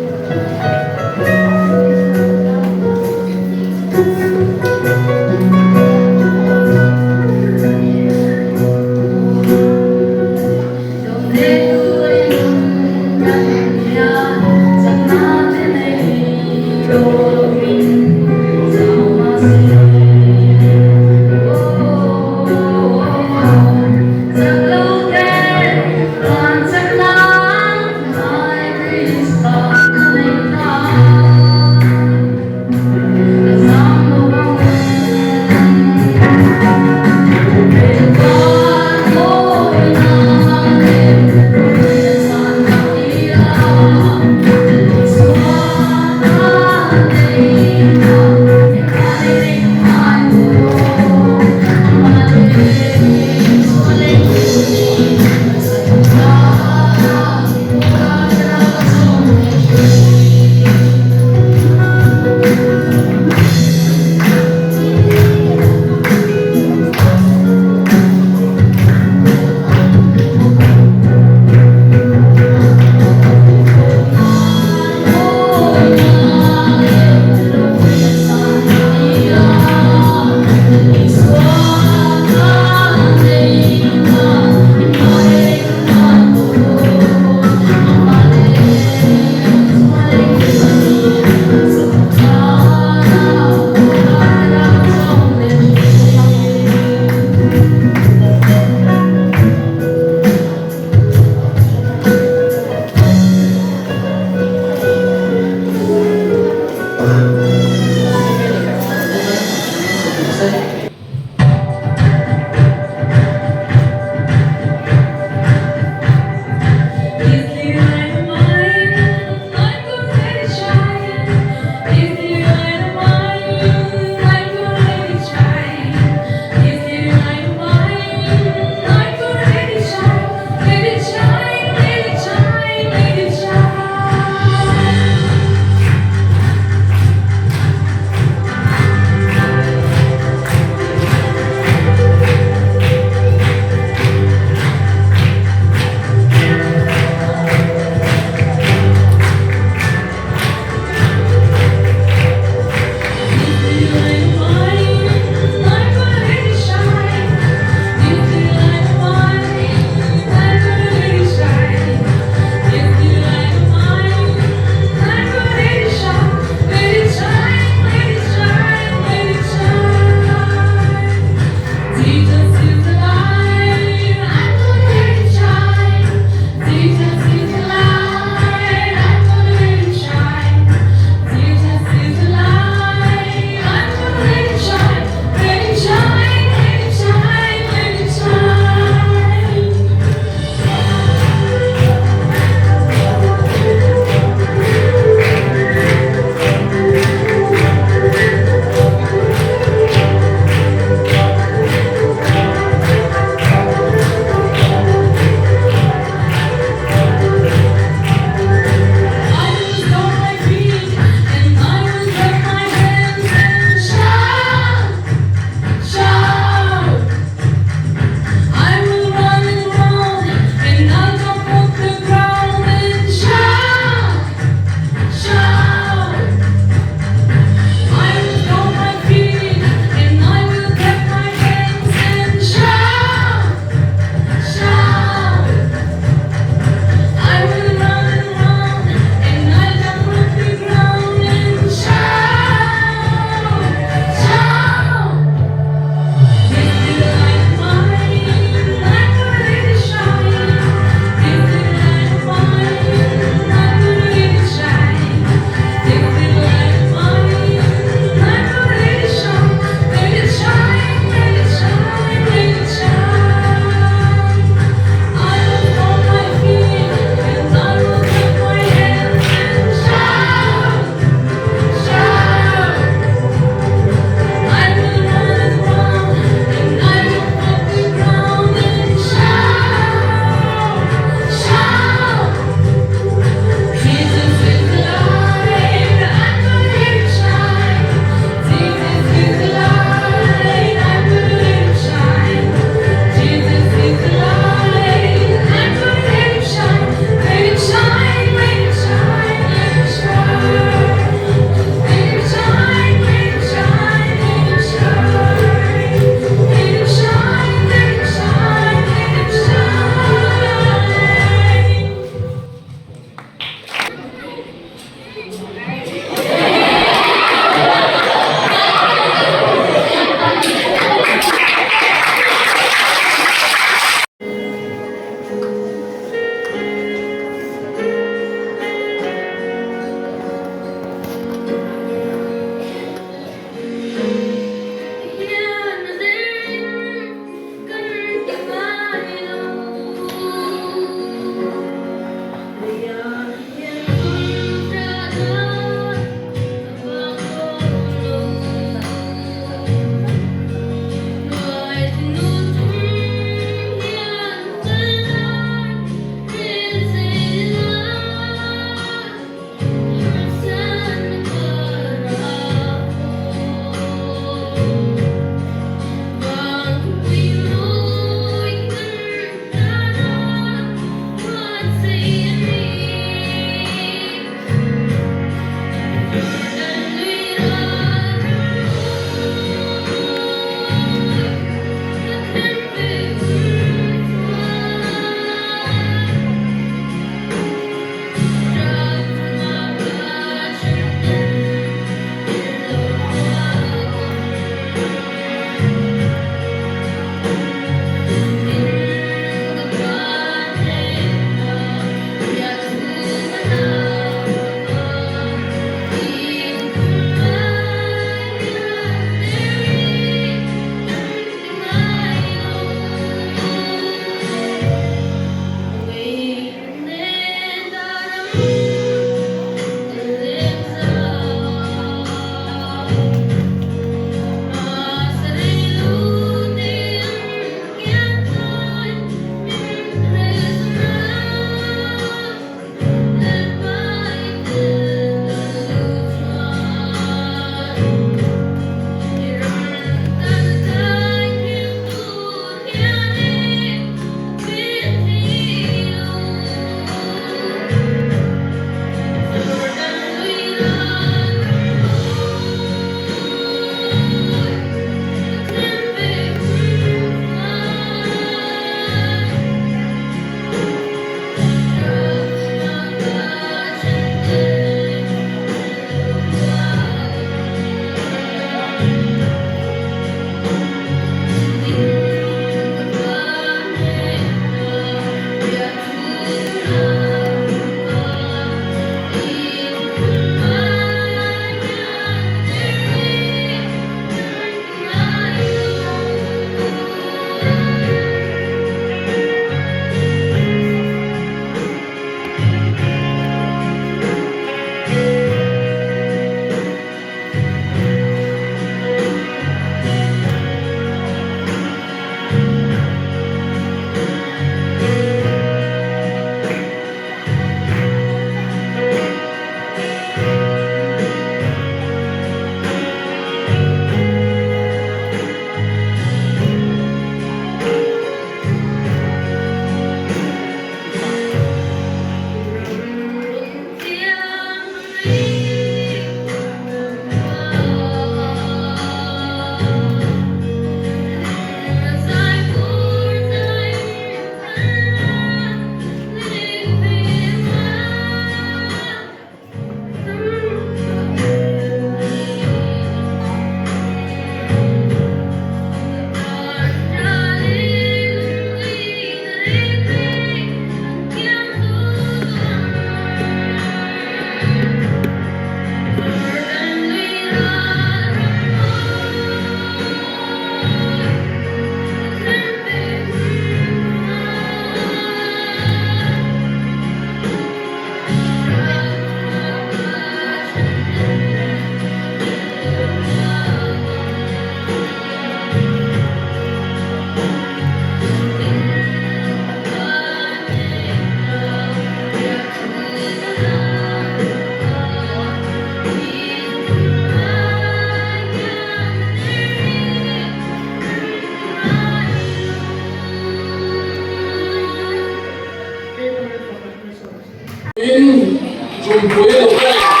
Tin, Chumpui lo pawh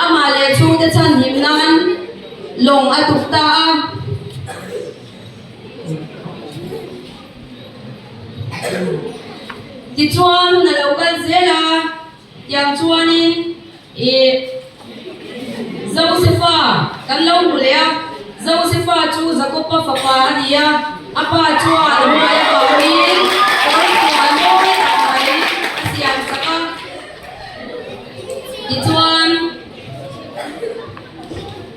Amah leh chhungte chhanhim nan lawng a tuk ta a. Tichuan hun a lo kal zel a, tiang chuanin ih Josefa kan lo hmu leh a. Josefa chu Jakoba fapa a ni a, a pa chuan a hmai avangin kawrfual mawi tak mai a siam sak a. Tichuan,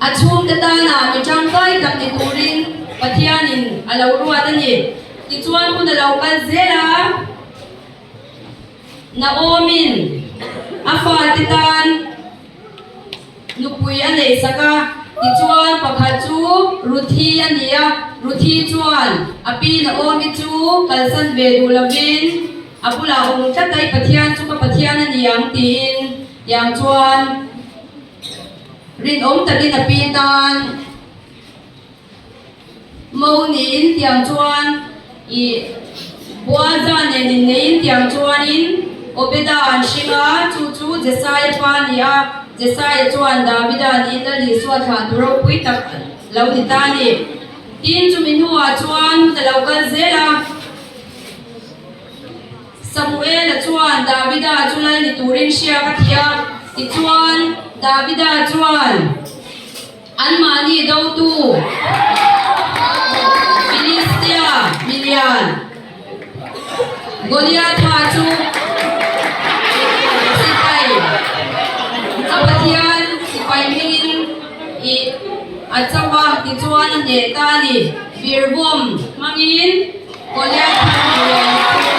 a chhungte tana mi tangkai tak ni turin Pathianin a lo ruat a ni. Tichuan hun a lo kal zel a. Naomi'n a fate tan nupui a neih sak a, tichuan pakhat chu Ruthi a ni a, Ruthi chuan a pi Naomi chu kalsan ve duh lovin a bulah awm tlat a, i Pathian chu ka Pathian a ni ang tiin tiang chuan rinawm takin a pi tan Mo niin tiang chuan i Boaza nen inneiin tiang chuanin Obeda an hring a, chu chu Jesaia pa a ni a, Jesaia chuan Davida niin Lal Isua thlahtu ropui tak lo ni ta a ni. Tin, chumi hnuah chuan hun a lo kal zel a. Samuela chuan Davida chu lal ni turin hriak a ti a, tichuan Davida chuan, Anmahni dotu Filistia milian Goliatha chu sipai a Pathian sipai hmingin ih a cho a, tichuan a hneh ta a ni. Birbawm hmangin Goliatha milian chu.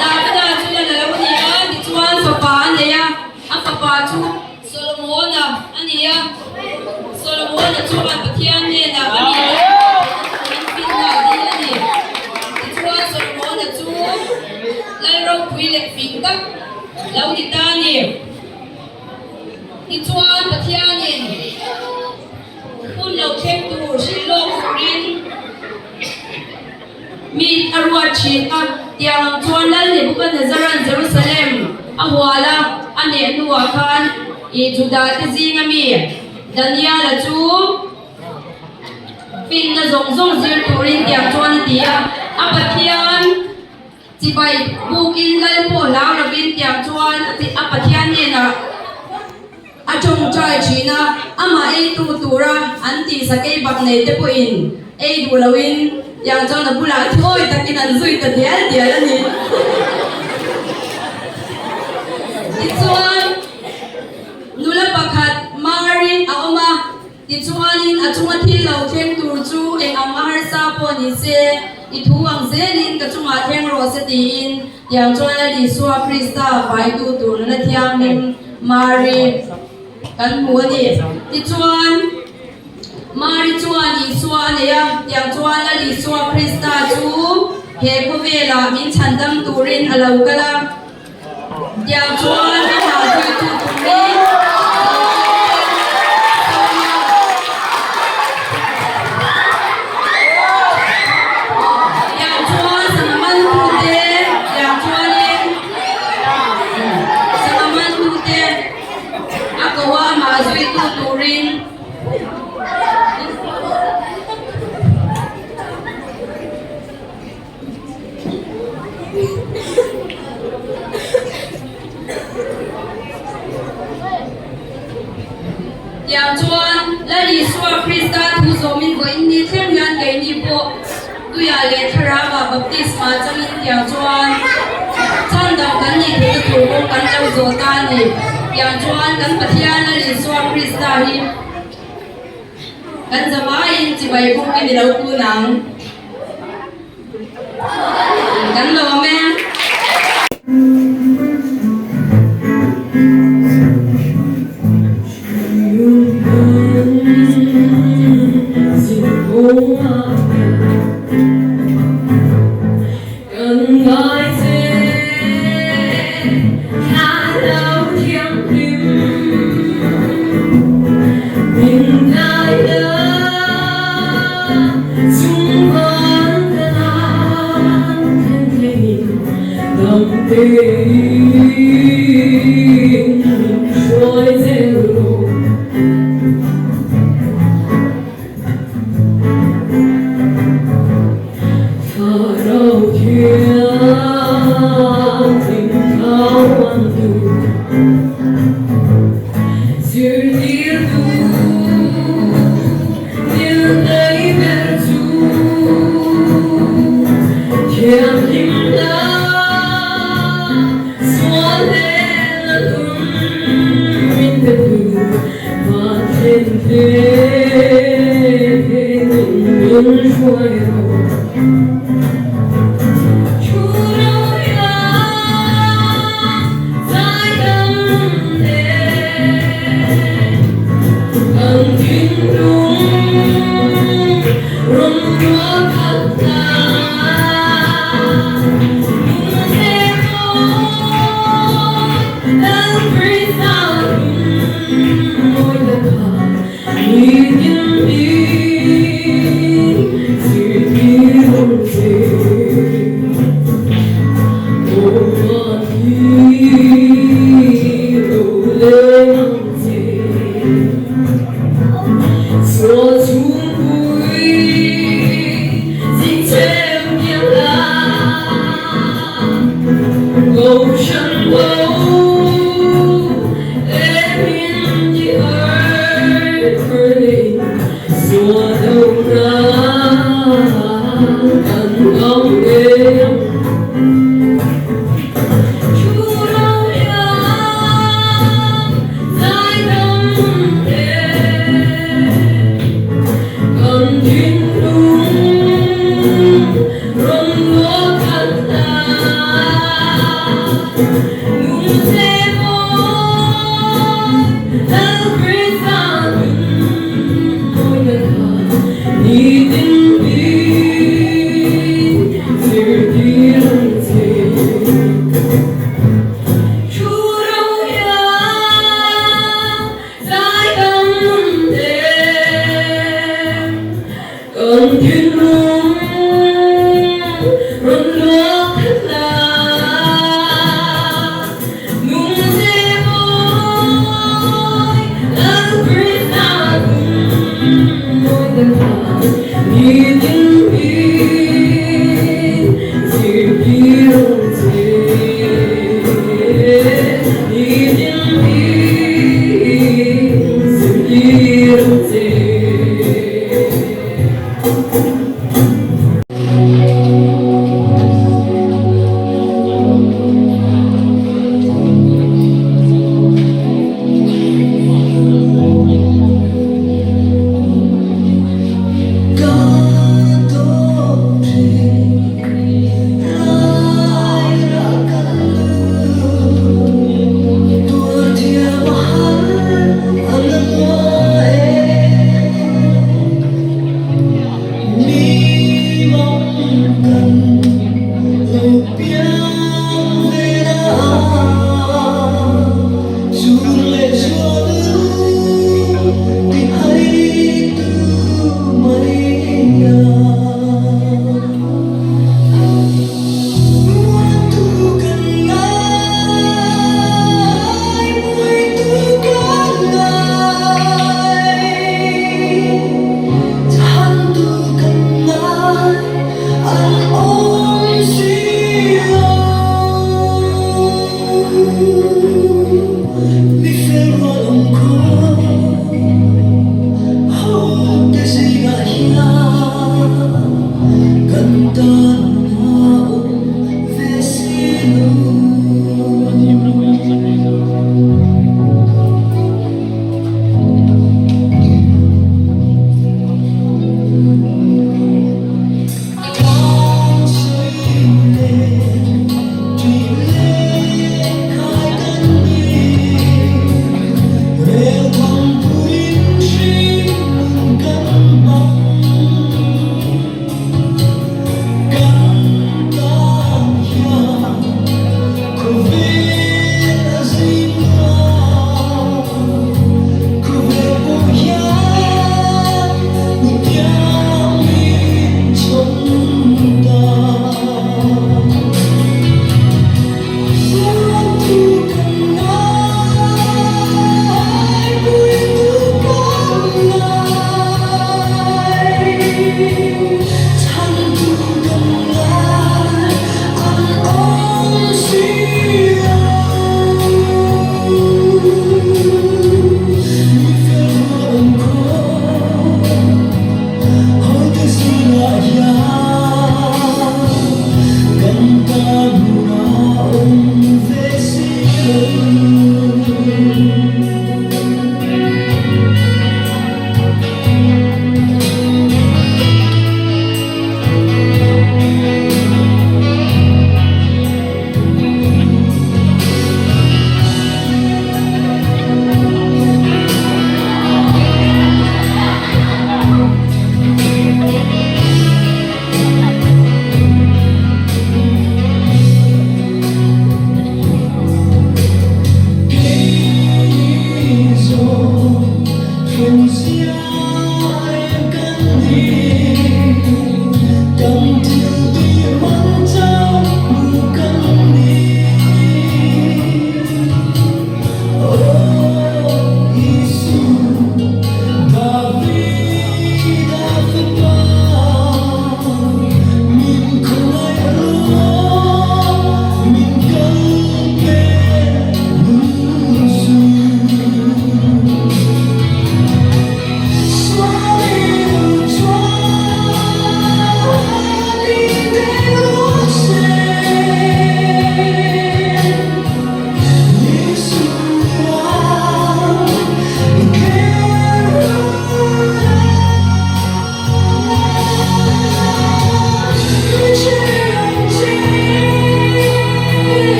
Davida chu lal a lo ni a, tichuan fapa a nei a, a fapa chu Solomona a ni a. Solomona chuan Pathian hnenah a mi turin finna a dil a ni. Tichuan Solomona chu lal ropui leh fing tak lo ni ta a ni. Tichuan Pathianin hun lo thleng tur hrilh lawk turin mi a ruat thin a. Tiang ang chuan Lal Nebuchadnezzar-a'n Jerusalem a hual a, a neh hnuah khan i Judah te zinga mi Daniel-a chu finna zawng zawng zir turin tiang chuan a ti a, a Pathian Chibai bukin lal pawh hlau lovin tiang chuan a Pathian hnenah a tawngtai thin a, amah eitu tura an tih sakei bak nei te pawhin ei duh loin tiang chuan a bulah thawi takin an zui ta dial dial a ni. Tichuan nula pakhat Mari a awm a. Tichuanin a chunga thil lo thleng tur chu eng ang a harsa pawh ni se, i thu ang zelin ka chungah thleng rawh se tiin tiang chuan Lal Isua Krista vaitu tur nula thianghlim Mari kan hmu a ni. Tichuan Mari chuan Isua a nei a, tiang chuan Lal Isua Krista chu he khawvelah min chhandam turin a lo kal a. Tiang chuan amah zuitu turin Tiang chuan sangha mantute tiang chuanin sangha mantute a ko a amah zuitu turin Tiang chuan Lal Isua Krista thu zawmin vawiin ni thleng hian keini pawh tuiah leh thlarauah baptisma changin tiang chuan chhandam kan nih theihna tur kawng kan lo zawh ta a ni. Tiang chuan kan Pathian Lal Isua Krista hi kan zavaiin chibai bawk i ni lo kun ang. Kan lawm e.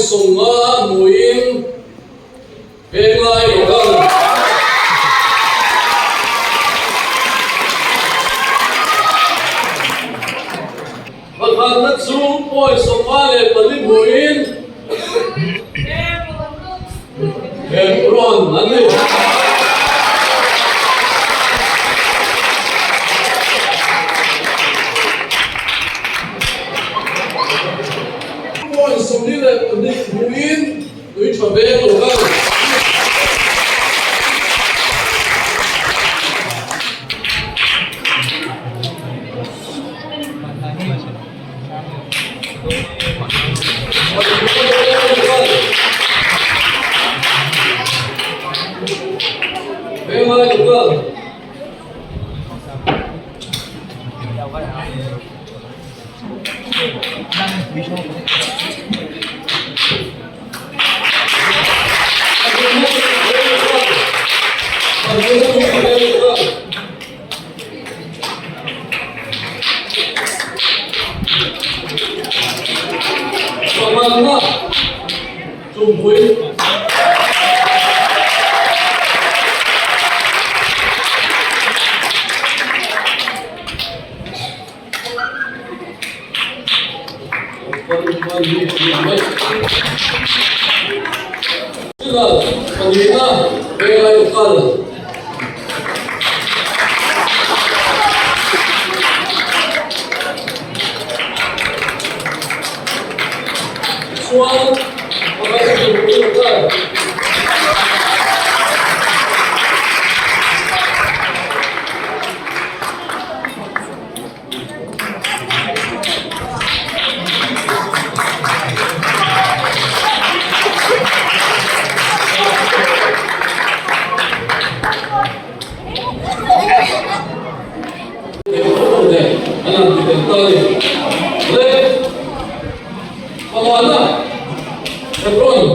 50 hmuin Venglai Local. Pakhatna chu point 54 hmuin Hebron an ni. Point 22 hmuin tui tha veng lo kal. Pamanna Chumpui. Pahnihna Venglai Ukal. Chuan pakhat chu Chhunpui Ukal. Hebron.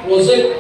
Project.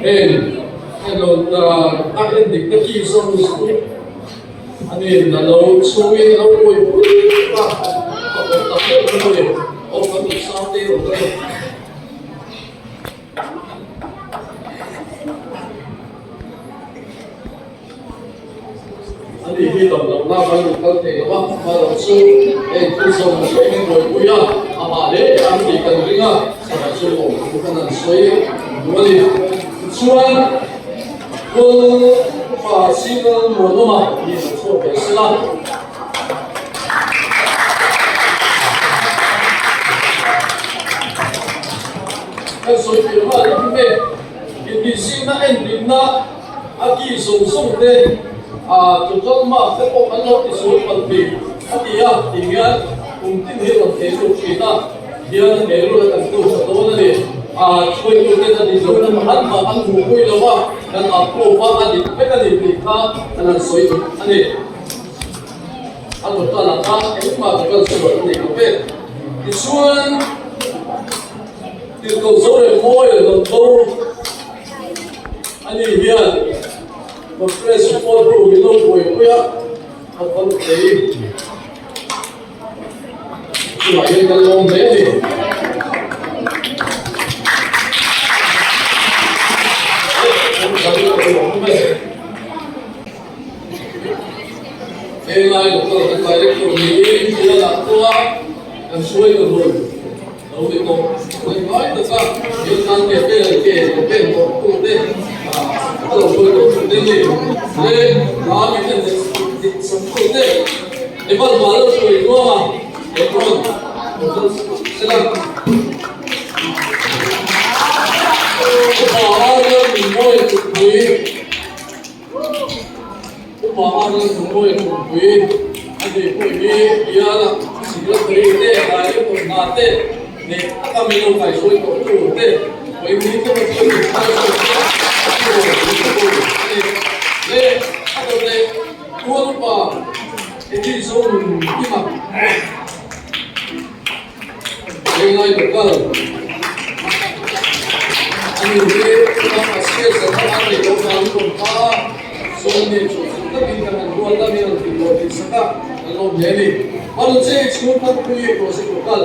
Heng a endik na ki zawng chu ani na lo chhungin a lo buaipui a, a awm tak deuh kha maw ni, awm kan duh sang te erawh ka ni. Ani hi dam lohna kan lo kal thei lo a, amaherawh chu heng thil zawng zawng in buaipui a, amah hle an tih kan ring a, chhanah chu awm thu kan han sawi duh a ni. Tichuan, Kul fa single muanawma ni lo chhuak ve sela. Kan sawi piah hma lek hi nge, intihsiakna endikna. A ki zawng zawng te, a total mark te pawh kan lo ti sual palh thei a ti a, ti hian kum tin hi rawn thei lut thin a, hian he rul a kan tu tha dawn a ni. A hruaitu ten a dik loh na pakhat mah an hmuh pui lo a, kan approve a, a dik vek a ni tih kha kan han sawi duh a ni. A total ah khan engmah total sual a nei lo ve. Tichuan Tirhkoh Zoremmawi rawn bo. Ani hian Conference report ru min lo buaipui a, ka phal thei. Chungah hian kan lawm hle a ni. Helai local kan director niin bialah pawha kan hruai ta hlawm. Lo ni tawh ngai ngai taka thil tan ke vel ke lo pen tawh tu te a lo hruai tawh tu te ni le hla min en dik sak tu te Evan hma lo hruai nuam a Hebron hotel sela Upa Arnold Nunmawi Chukpui Upa Arnold Nunmawi Chukpui a ni pawh hi biala secretary te director hna te leh taka min lo kaihruai tawh tu te pawimawh te Pathian min hruai zawk te a ti rawn min pe tur a ni. Le a dawt leh tual upa Eddie Zonunkima Venglai local a ni hi a chhiat zat a an neih loh vangin rawn kha a, sawn nei chu chak takin kan han ruat a, min rawn tih lawh tih sak a, kan lawm hle a ni. Hmanunche chhung Thangpui project local.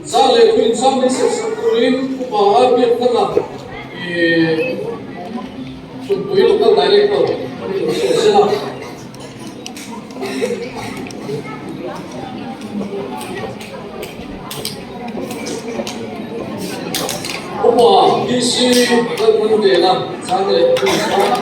Zan leh khuin chang min serh sak turin Upa Arbiak Thanga i Chungpui Local Director a ni lo sawi sela. Upa DC Lalhmanvela zan leh khuin chang.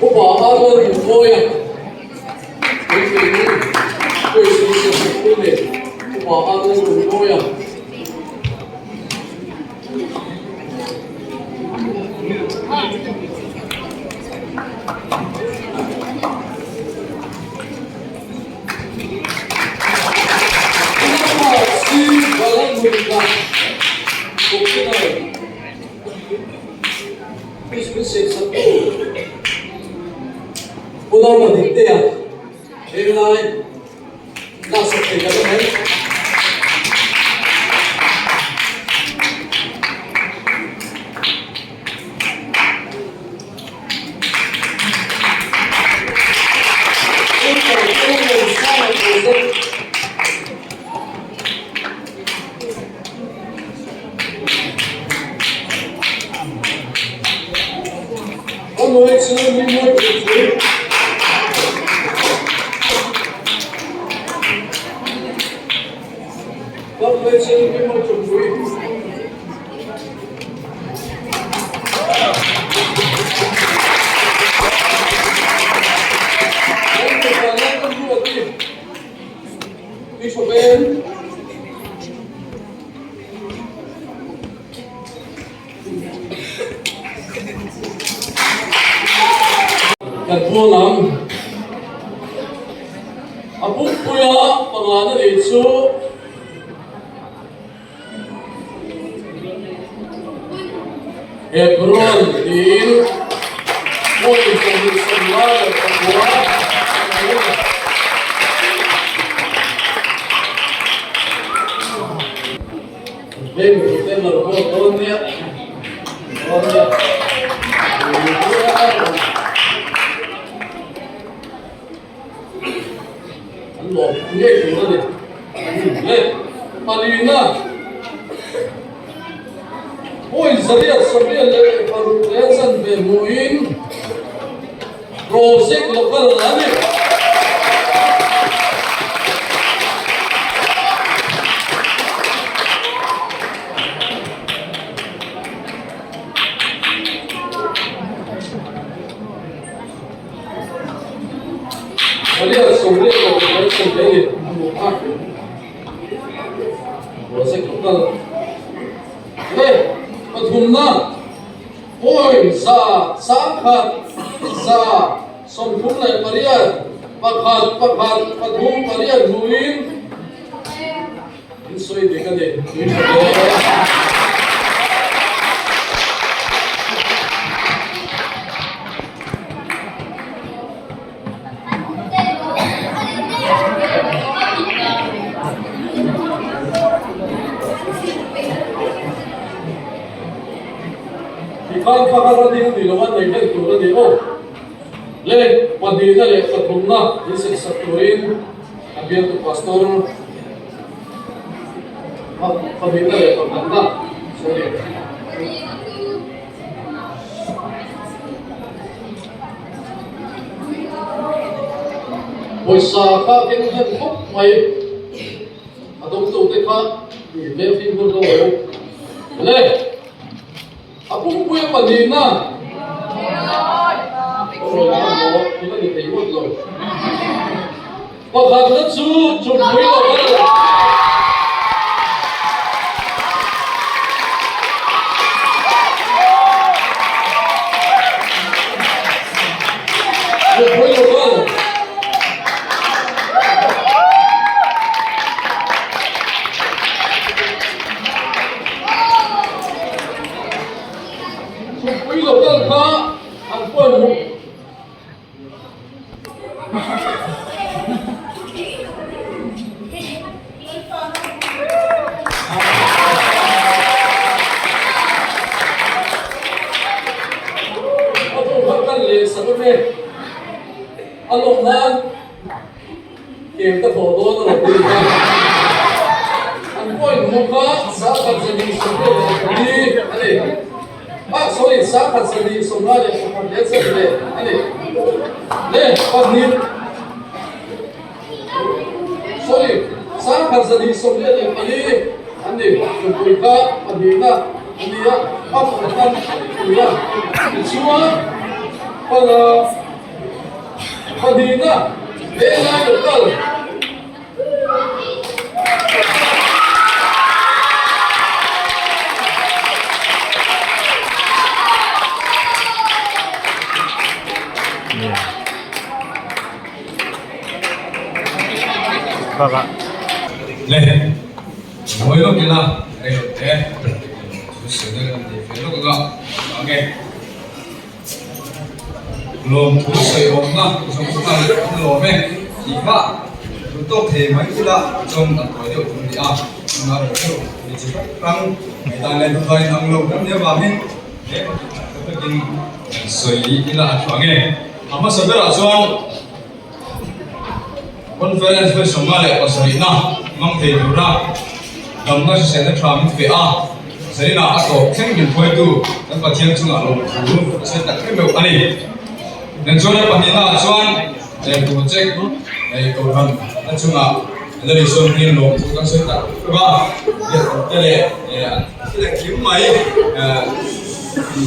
Upa Arnold Inkhawia Puitling Quiz Mission Sikul leh Upa Arnold Inkhawia dawn ang. A pumpuia pangana nei chu Hebron tiin point 25 a ni. Heng mipui ten lo vote dawn nia, dawn nia. An lawm ngei tur a ni. Le palina point 846 leh chanve hmuhin project local a ni. 846 leh ni a hmu a. Project local le pathumna point 138 1 1 3 8 hmuin in sawi dik a ni. Tui tha hle. Tikhan pakhat a ding ni lo a nei hlen tur a ni aw. Le pahnihna leh pathumna in sensak turin a bialtu pastor pahnihna leh pakhatna sorry. Pawisa kha keng hlen khawp mai a dawngtute kha hmel fimkhur dawn lo le a pumpuia pahnihna rawn a maw thil a ni thei ngawt lo pakhatna chu chhumpui lo kal. Chhumpui lo kal. Chhumpui lo kal kha an pawimawh. A tu kha kan leh sak a ve. A lawm nan kem ka thawh dawn a lo ti a. An point hmuh kha 124 a ni. Ah sorry, 131 leh chanve a ni. Le pahnih sorry, 124 an ni. Nupui kha pahnihna a ni a, a pakhat a ni a. Tichuan panga pahnihna venglai local. Le mawi lawk ila rei lo te thu sawi na kan nei ve lawk anga ang e. Lawmthu sawi awmna zawng chu an lawm e tih kha duh tawk thei mai ila chuan kan tawi deuh tur a ni a, chungah rawh deuh mi chi hrang hrang ngaihdan leh duhdan in ang lo kan nih avangin he pakhat takin kan sawi ila a thu ang e. A hmasa berah chuan Conference vawi 57na hmang thei tura damna hriselna tha min pe a, zaninah a tawp thleng min hruaitu kan Pathian chungah lawmthu a sawi tak em meuh a ni. Nen chuan a pahnihnaah chuan project kohhran a chungah Lali Sawmhming lawmthu kan sawi tak meuh a, biakawmte leh an thil engkim mai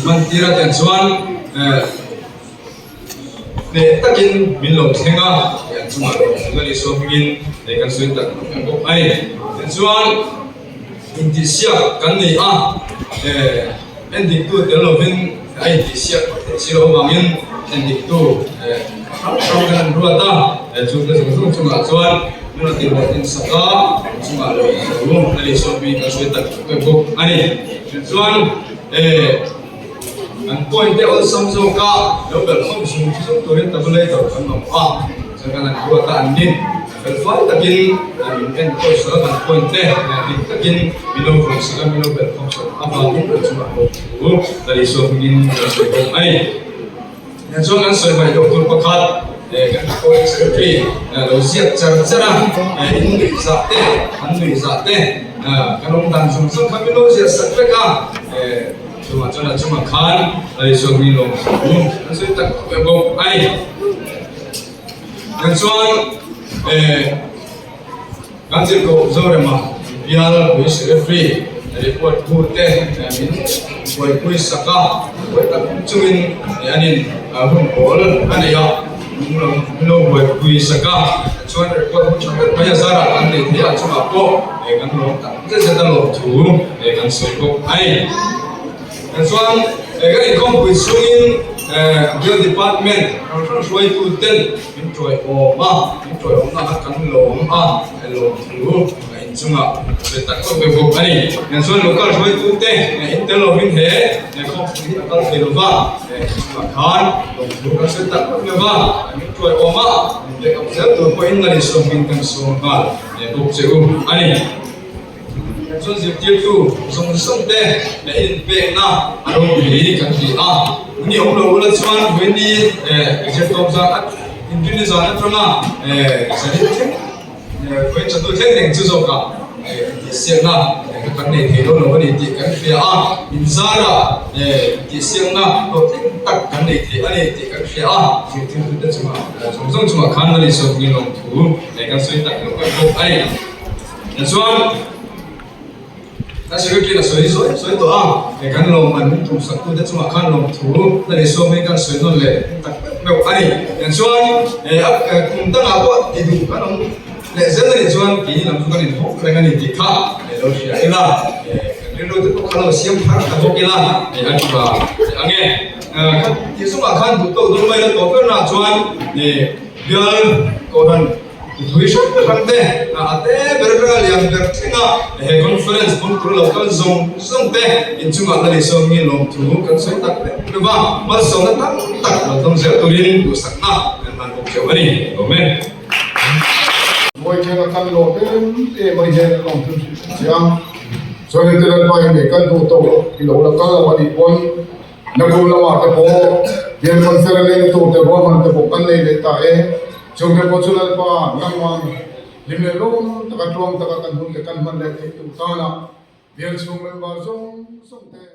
hmantir a ten chuan Hneh takin min lo thleng a, tih an chungah lawm thu kan Isua hmingin leh kan sawi tak em bawk mai. Tichuan, intihsiak kan nei a, endiktu tel lovin a intihsiak theih si loh avangin endiktu. hrang hrang kan han ruat a, chungte zawng zawng chungah chuan min rawn tihlawhtlin sak a, an chungah lawmthu a lei sawn mi kan sawi tak tak bawk a ni. Tichuan kan point te awlsam zawka lo belhkhawm zung zung turin tabulator kan mamawh a, chuan kan han ruat a an ni. Felfai takin min enkawl sak a, kan point te dik takin min lo vawn sak a, min lo belhkhawm sak avangin kan chungah lawmthu ka lei sawn hmingin kan sawi bawk a ni. Chuan kan sawi hmaih loh tur pakhat kan college secretary lo ziak char char a, in nuih zah te, an nuih zah te kan awm dan zawng zawng kha min lo ziah sak vek a, chungah chuan a chungah khan ka lei sawn hmingin lawmthu kan sawi tak tak bawk a ni. Tichuan kan zirkoh Zorema bial pui secretary report hu te min buaipui sak a, buai tak chungin an in hun pawl a nei a, min lo buaipui sak a, tichuan report hu tha vek mai a zarah kan nei thei a, chungah pawh kan lawm tak zet zet a lawm thu kan sawi bawk a ni. Tichuan kan inkhawmpui chhungin Bill Department hrang hrang hruaitu ten min tawiawm a, min tawiawmna kha kan lawm a, lawmthu a inchungah a sawi tak tak ve bawk a ni. Tichuan local hruaitu te in tel lovin he khawmpui hi a kal thei lova, inchungah khan lawmthu kan sawi tak tak ve va, min tawiawm a, min backup zel tur pawhin nalih sawmin kan sawm nghal bawk che u a ni. Chuan zirtirtu zawng zawng te leh inpekna a ropui kan ti a, ni awm lo ula chuan vawiini zirtawp zan a inrinni zan atanga zanin thleng vawiin chawhnu thleng reng chu zawkah intihsiakna kan nei thei dawn lo a ni tih kan hria a, inzarah intihsiakna hlawhtling tak kan nei thei a ni tih kan hria a, zirtirtute chungah zawng zawng chungah khan Lal Isua hmingin lawmthu kan sawi tak tak bawk a ni. Tichuan, kan secretary a sawi sawi sawi tawh a, he kan lawmman min tum sak tute chungah khan lawmthu na leh sawmin kan sawi nawn leh tak meuh meuh a ni. Tichuan, he a kum dangah pawh ti duh kan awm leh zel a nih chuan keini lam chu kan inhawk reng a ni tih kha lo hria ila, kan rilru te pawh kha lo siam thar ta bawk ila a tha ang e. Kha tih chungah khan duh tawk dawn mai la tawh ber naah chuan bial kohhran Tui hrang hrang te, a te ber atanga lian ber thlenga he conference hmang tur lo kal zawng zawng te inchungah la lei nge lawmthu kan sawi tak vek vek a, malsawmna tam tak lo dawng zel turin duhsakna kan hman bawk theuh a ni. Amen. Mawi thlenga kan lawm em em a hian an awm thun hrim chiang. Chuan heti Lalpa hi nei kan duh tawh loh i lo la kal lo a nih pawn Nakum lamah te pawh bial conference leh na tur te ruahman te pawh kan nei leh ta e. Chungte pawh chu Lalpa nangmah hlim leh lawm taka tluang taka kan hun te kan hman leh theih tur tana bial chhung member zawng zawng te.